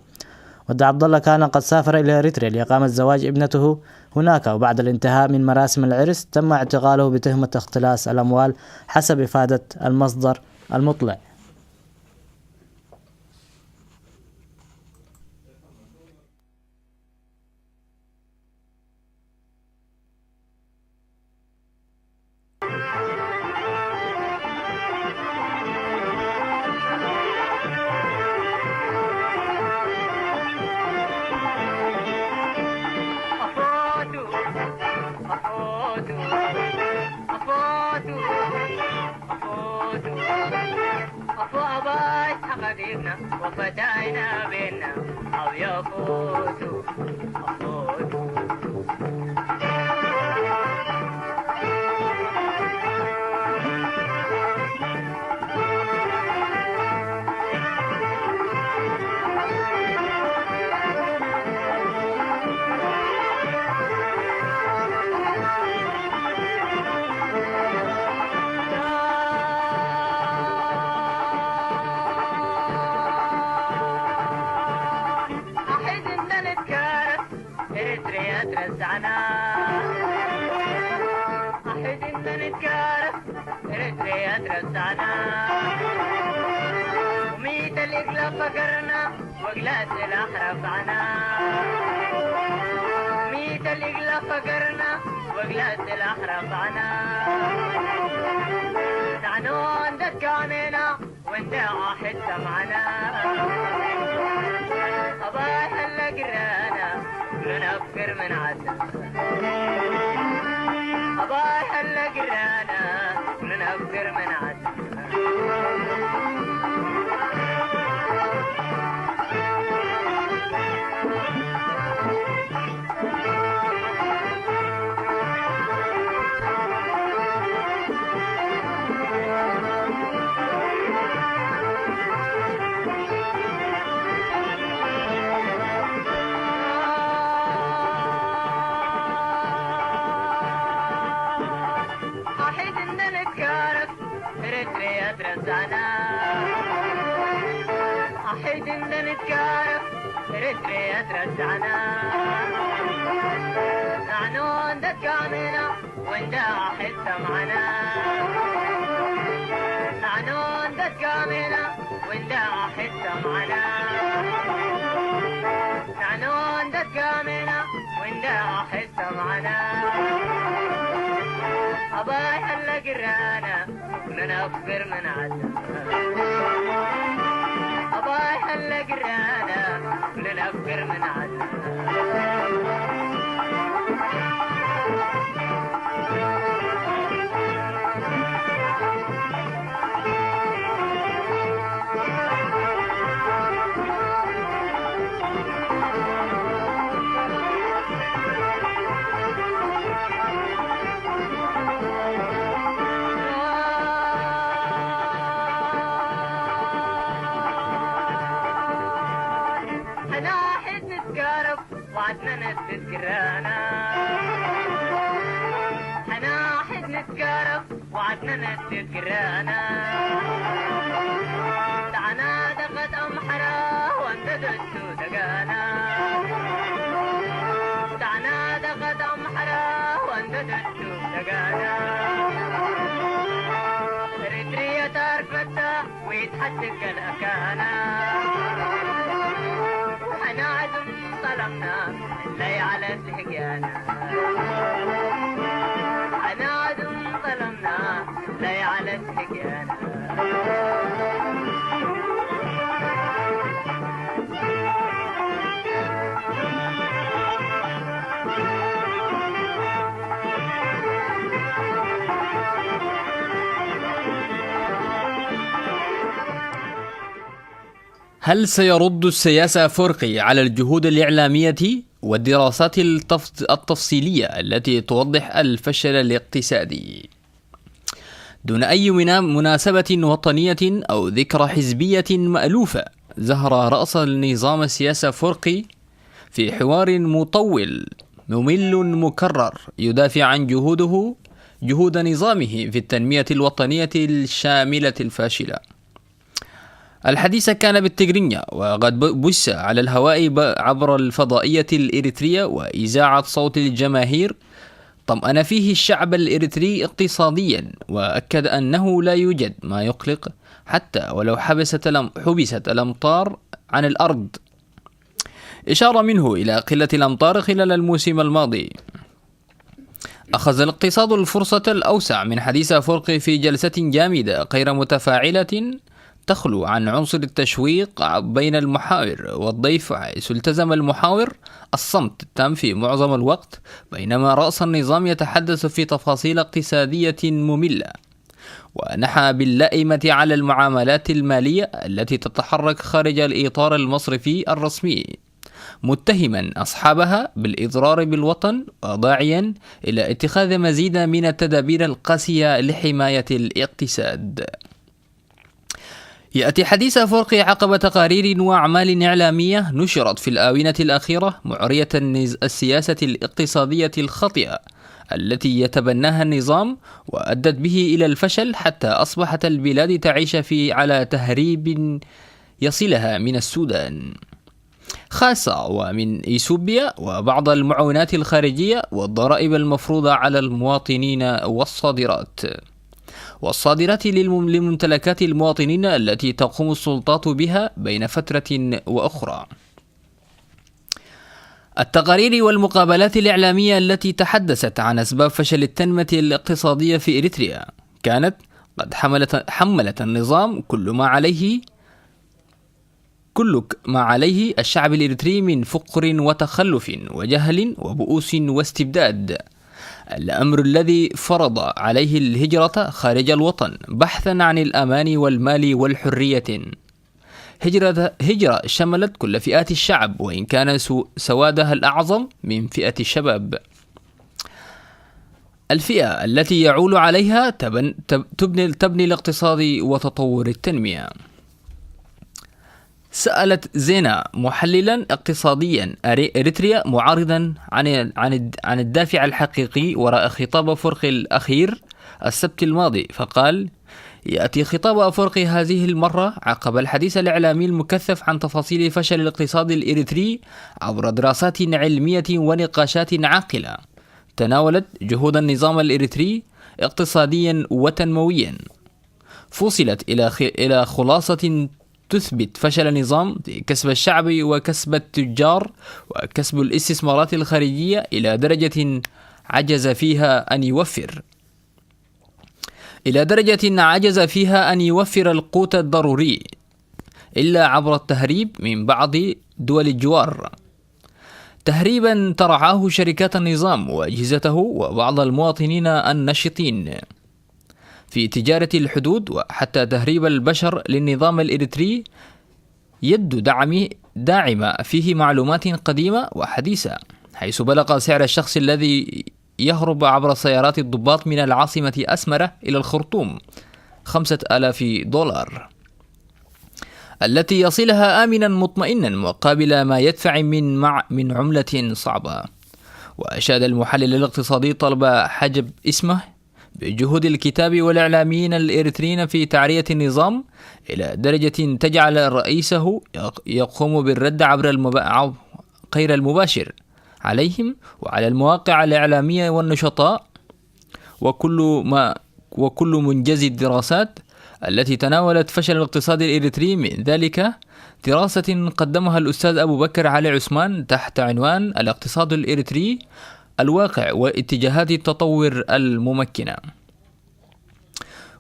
ود عبد الله كان قد سافر إلى إريتريا لإقامة زواج ابنته هناك، وبعد الانتهاء من مراسم العرس تم اعتقاله بتهمة اختلاس الأموال، حسب إفادة المصدر المطلع. ተጋና ጣዕና ደቀት ኣምሓራ ወንደደቱ ተጋና ርድርየት ኣርፈታ ወይትሓትከል ኣካና ሓና ዕዱም ጸለምና ለይዓለት ልህግያና ሓና ዕዱም ጸለምና ለይዓለት ልህግያና هل سيرد السياسة أفورقي على الجهود الإعلامية والدراسات التفص- التفصيلية التي توضح الفشل الاقتصادي؟ دون أي منا- مناسبة وطنية أو ذكرى حزبية مألوفة، زهر رأس النظام السياسي أفورقي في حوار مطول ممل مكرر يدافع عن جهوده، جهود نظامه في التنمية الوطنية الشاملة الفاشلة. الحديث كان بالتجرينيا، وقد ب- بث على الهواء ب- عبر الفضائية الإريترية وإذاعة صوت الجماهير، طمأن فيه الشعب الإريتري اقتصاديا، وأكد أنه لا يوجد ما يقلق حتى ولو حبست الأم- حبست الأمطار عن الأرض، إشارة منه إلى قلة الأمطار خلال الموسم الماضي. أخذ الاقتصاد الفرصة الأوسع من حديث أفورقي في جلسة جامدة غير متفاعلة تخلو عن عنصر التشويق بين المحاور والضيف، حيث التزم المحاور الصمت التام في معظم الوقت، بينما رأس النظام يتحدث في تفاصيل اقتصادية مملة، ونحى باللائمة على المعاملات المالية التي تتحرك خارج الإطار المصرفي الرسمي، متهما أصحابها بالإضرار بالوطن وداعيا إلى اتخاذ مزيدا من التدابير القاسية لحماية الاقتصاد. يأتي حديث أفورقي عقب تقارير وأعمال إعلامية نشرت في الآونة الأخيرة معرية النز- السياسة الاقتصادية الخاطئة التي يتبناها النظام، وأدت به إلى الفشل، حتى أصبحت البلاد تعيش في على تهريب يصلها من السودان خاصة ومن إيثيوبيا، وبعض المعونات الخارجية والضرائب المفروضة على المواطنين والصادرات والصادرات للم- لممتلكات المواطنين التي تقوم السلطات بها بين فترة وأخرى. التقارير والمقابلات الإعلامية التي تحدثت عن أسباب فشل التنمية الاقتصادية في إريتريا كانت قد حملت، حملت النظام كل ما عليه، كل ك- ما عليه الشعب الإريتري من فقر وتخلف وجهل وبؤوس واستبداد، الأمر الذي فرض عليه الهجرة خارج الوطن بحثا عن الأمان والمال والحرية. هجرة، هجرة شملت كل فئات الشعب، وإن كان سو- سوادها الأعظم من فئة الشباب. الفئة التي يعول عليها تبن-، تب-، تبني، تبني الاقتصاد وتطور التنمية. سألت زينا محللا اقتصاديا أري-، إريتريا معارضا عن، عن الد-، عن الدافع الحقيقي وراء خطاب أفورقي الأخير السبت الماضي، فقال: يأتي خطاب أفورقي هذه المرة عقب الحديث الإعلامي المكثف عن تفاصيل فشل الاقتصاد الإريتري عبر دراسات علمية ونقاشات عاقلة تناولت جهود النظام الإريتري اقتصاديا وتنمويا، فصلت إلى خ-، إلى خلاصة تثبت فشل النظام في كسب الشعب وكسب التجار وكسب الاستثمارات الخارجية إلى درجة عجز فيها أن يوفر، إلى درجة عجز فيها أن يوفر القوت الضروري إلا عبر التهريب من بعض دول الجوار، تهريبا ترعاه شركات النظام وأجهزته وبعض المواطنين النشطين في تجارة الحدود، وحتى تهريب البشر للنظام الإريتري يد دعم، داعمة فيه معلومات قديمة وحديثة، حيث بلغ سعر الشخص الذي يهرب عبر سيارات الضباط من العاصمة أسمرة إلى الخرطوم خمسة آلاف دولار، التي يصلها آمنا مطمئنا مقابل ما يدفع من مع-، من عملة صعبة. وأشاد المحلل الاقتصادي طلب حجب اسمه بجهود الكتاب والإعلاميين الإريتريين في تعرية النظام إلى درجة تجعل رئيسه يق-، يقوم بالرد عبر المبا-، عب-، غير المباشر عليهم وعلى المواقع الإعلامية والنشطاء، وكل ما، وكل منجز الدراسات التي تناولت فشل الاقتصاد الإريتري، من ذلك دراسة قدمها الأستاذ أبو بكر علي عثمان تحت عنوان الاقتصاد الإريتري: الواقع واتجاهات التطور الممكنة،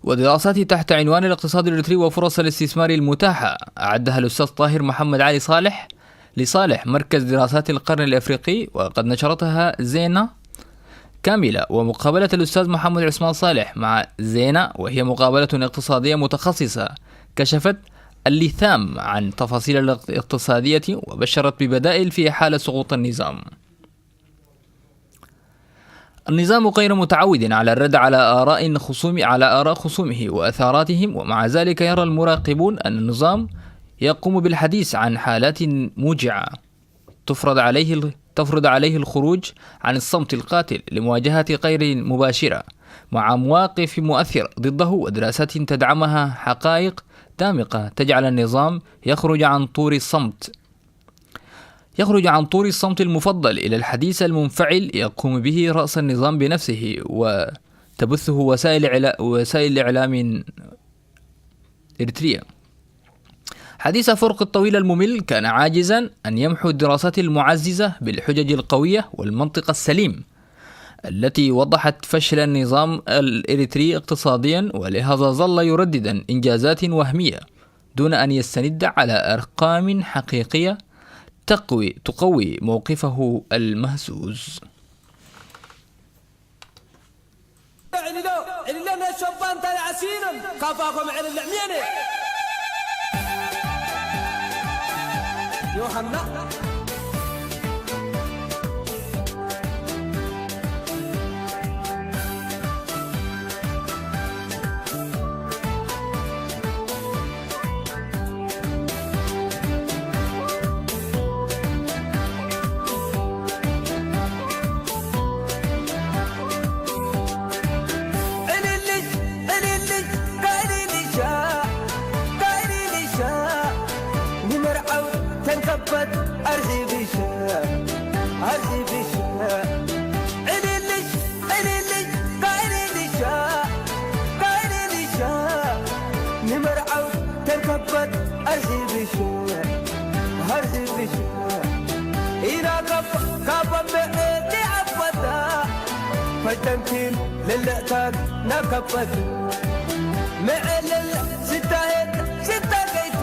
ودراسته تحت عنوان الاقتصاد الإريتري وفرص الاستثمار المتاحة، أعدها الأستاذ طاهر محمد علي صالح لصالح مركز دراسات القرن الأفريقي، وقد نشرتها زينة كاملة. ومقابلة الأستاذ محمد عثمان صالح مع زينة، وهي مقابلة اقتصادية متخصصة، كشفت اللثام عن تفاصيل الاقتصادية، وبشرت ببدائل في حال سقوط النظام. النظام غير متعود على الرد على آراء خصوم-، على آراء خصومه وأثاراتهم، ومع ذلك يرى المراقبون أن النظام يقوم بالحديث عن حالات موجعة تفرض عليه ال-، تفرض عليه الخروج عن الصمت القاتل لمواجهة غير مباشرة مع مواقف مؤثرة ضده ودراسات تدعمها حقائق دامقة تجعل النظام يخرج عن طور الصمت يخرج عن طور الصمت المفضل إلى الحديث المنفعل يقوم به رأس النظام بنفسه وتبثه وسائل إعلا-، وسائل الإعلام الإريترية. حديث فرق الطويل الممل كان عاجزا أن يمحو الدراسات المعززة بالحجج القوية والمنطق السليم التي وضحت فشل النظام الإريتري اقتصاديا، ولهذا ظل يرددا إنجازات وهمية دون أن يستند على أرقام حقيقية تقوي، تقوي موقفه المهزوز. ዕልሎ፣ ዕልሎ፣ ናይ ሸባን እንታይ ዓሲኖም? ካባኹም ዕልሎ፣ ዕልሎ፣ ዕልሎ። ዮሃና። ዕልልሽ፣ ዕልልሽ፣ ጋይልልሻ፣ ጋይልልሻ፣ ንመርዓው ተንከበት ኣርሒብሻ፣ ኣርሒብሻ። ዕልልሽ፣ ዕልልሽ፣ ጋይልልሻ፣ ጋይልልሻ፣ ንመርዓው ተንከበት ኣርሒብሻ፣ ኣርሒብሻ። ኢና ካብ፣ ካብ ኣምበ-፣ እ-፣ ዲዓበታ ፈተንቲን ልልእታት ናከበት። መዕልል ስታየት ስታገይተ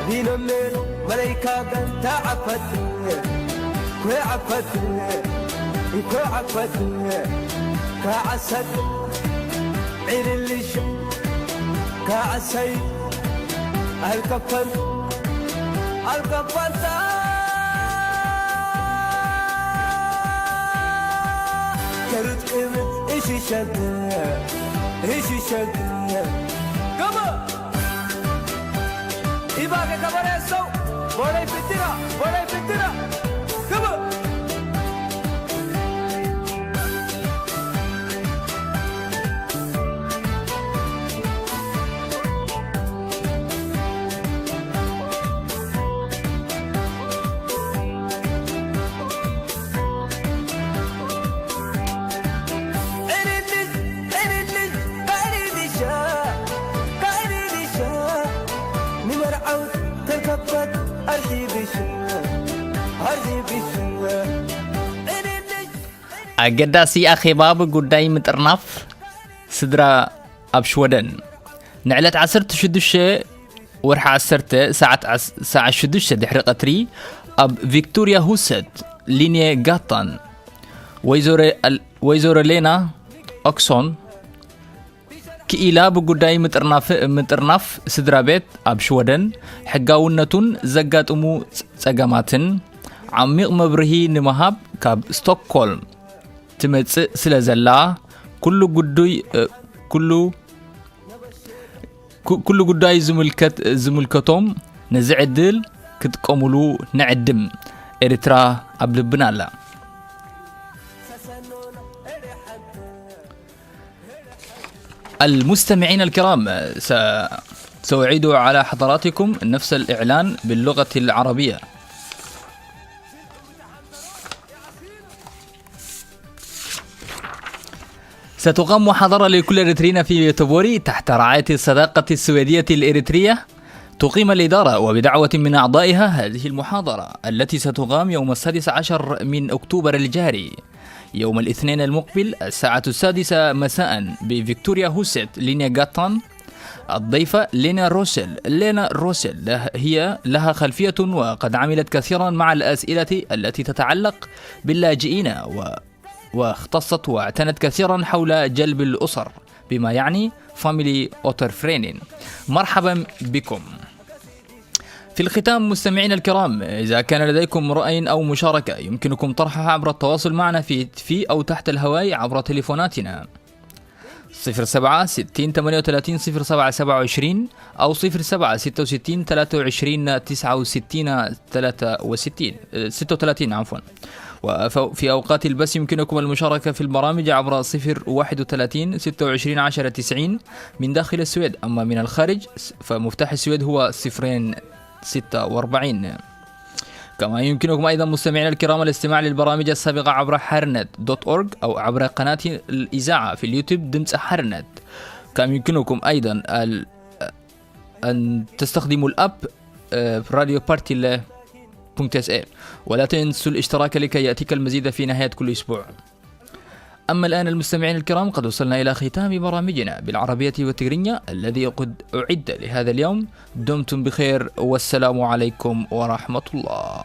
ቢኖምን መለይካ ገንታ ዓፈት። ኮ ዓፈት፣ ኮ ዓፈት፣ ካዓሰት፣ ዕልልሽ፣ ካዓሰይ፣ ኣልከፈን፣ ኣልከፈንታ። ከሩት ቅብት እሽሸት፣ እሽሸት። ገባ! ኢባከ ከበረ ሰው፣ ቦላይ ፍትራ፣ ቦላይ ፍትራ። ገባ! ዕልልሽ፣ ዕልልሽ፣ ካዕልልሻ፣ ካዕልልሻ፣ ንመርዓውት ተንከበት ኣርሒብሻ፣ ኣርሒብሻ። ዕልልሽ፣ ኣገዳሲ ኣኼባ ብጉዳይ ምጥርናፍ ስድራ ኣብ ሽወደን። ንዕለት ዓሰርተ ሽዱሽተ ወርሒ ዓሰርተ ሰዓት ዓስ-፣ ሰዓት ሽዱሽተ ድሕሪ ቀትሪ ኣብ ቪክቶርያ ሁሰት ሊንየ ጋታን ወይዘሮ ኣል-፣ ወይዘሮ ሌና ኦክሶን ክኢላ ብጉዳይ ምጥርናፍ፣ ምጥርናፍ ስድራ ቤት ኣብ ሽወደን ሕጋውነቱን ዘጋጥሙ ጸ-፣ ጸገማትን ዓሚቕ መብርሂ ንምሃብ ካብ ስቶክሆልም ትመጽእ ስለ ዘላ፣ ኩሉ ጉዱይ፣ እ፣ ኩሉ፣ ኩ-፣ ኩሉ ጉዳይ ዝምልከት-፣ ዝምልከቶም ነዚ ዕድል ክጥቀሙሉ ንዕድም። ኤርትራ ኣብ ልብና ኣላ። المستمعين الكرام، س-، سأعيد على حضراتكم نفس الإعلان باللغة العربية. ستقام محاضرة لكل إريترينا في يوتوبوري تحت رعاية الصداقة السويدية الإريترية. تقيم الإدارة وبدعوة من أعضائها هذه المحاضرة التي ستقام يوم السادس عشر من أكتوبر الجاري، يوم الاثنين المقبل، الساعة السادسة مساء، بفيكتوريا هوسيت، لينيا غاتان. الضيفة لينا روسل. لينا روسل له-، هي لها خلفية وقد عملت كثيرا مع الأسئلة التي تتعلق باللاجئين و-، واختصت واعتنت كثيرا حول جلب الأسر، بما يعني family Återförening. مرحبا بكم. في الختام مستمعينا الكرام، إذا كان لديكم رأي أو مشاركة يمكنكم طرحها عبر التواصل معنا في، في أو تحت الهواء عبر تليفوناتنا صفر سبعة ستين ثمانية وثلاثين صفر سبعة سبعة وعشرين أو صفر سبعة ستة وستين ثلاثة وعشرين تسعة وستين ثلاثة وستين، آه، ستة وثلاثين عفوا. وفي أوقات البث يمكنكم المشاركة في البرامج عبر صفر واحد وثلاثين ستة وعشرين عشرة تسعين من داخل السويد، أما من الخارج س-، فمفتاح السويد هو صفرين ستة وأربعين. كما يمكنكم أيضا مستمعينا الكرام الاستماع للبرامج السابقة عبر حرنت دوت أورج أو عبر قناة الإذاعة في اليوتيوب دمت حرنت. كما يمكنكم أيضا ال-، أن تستخدموا الأب، آه، راديو بارتيلا دوت اس اي، ولا تنسوا الاشتراك لكي يأتيك المزيد في نهاية كل أسبوع. أما الآن المستمعين الكرام، قد وصلنا إلى ختام برامجنا بالعربية والتقرينية الذي قد أعد لهذا اليوم. دمتم بخير، والسلام عليكم ورحمة الله.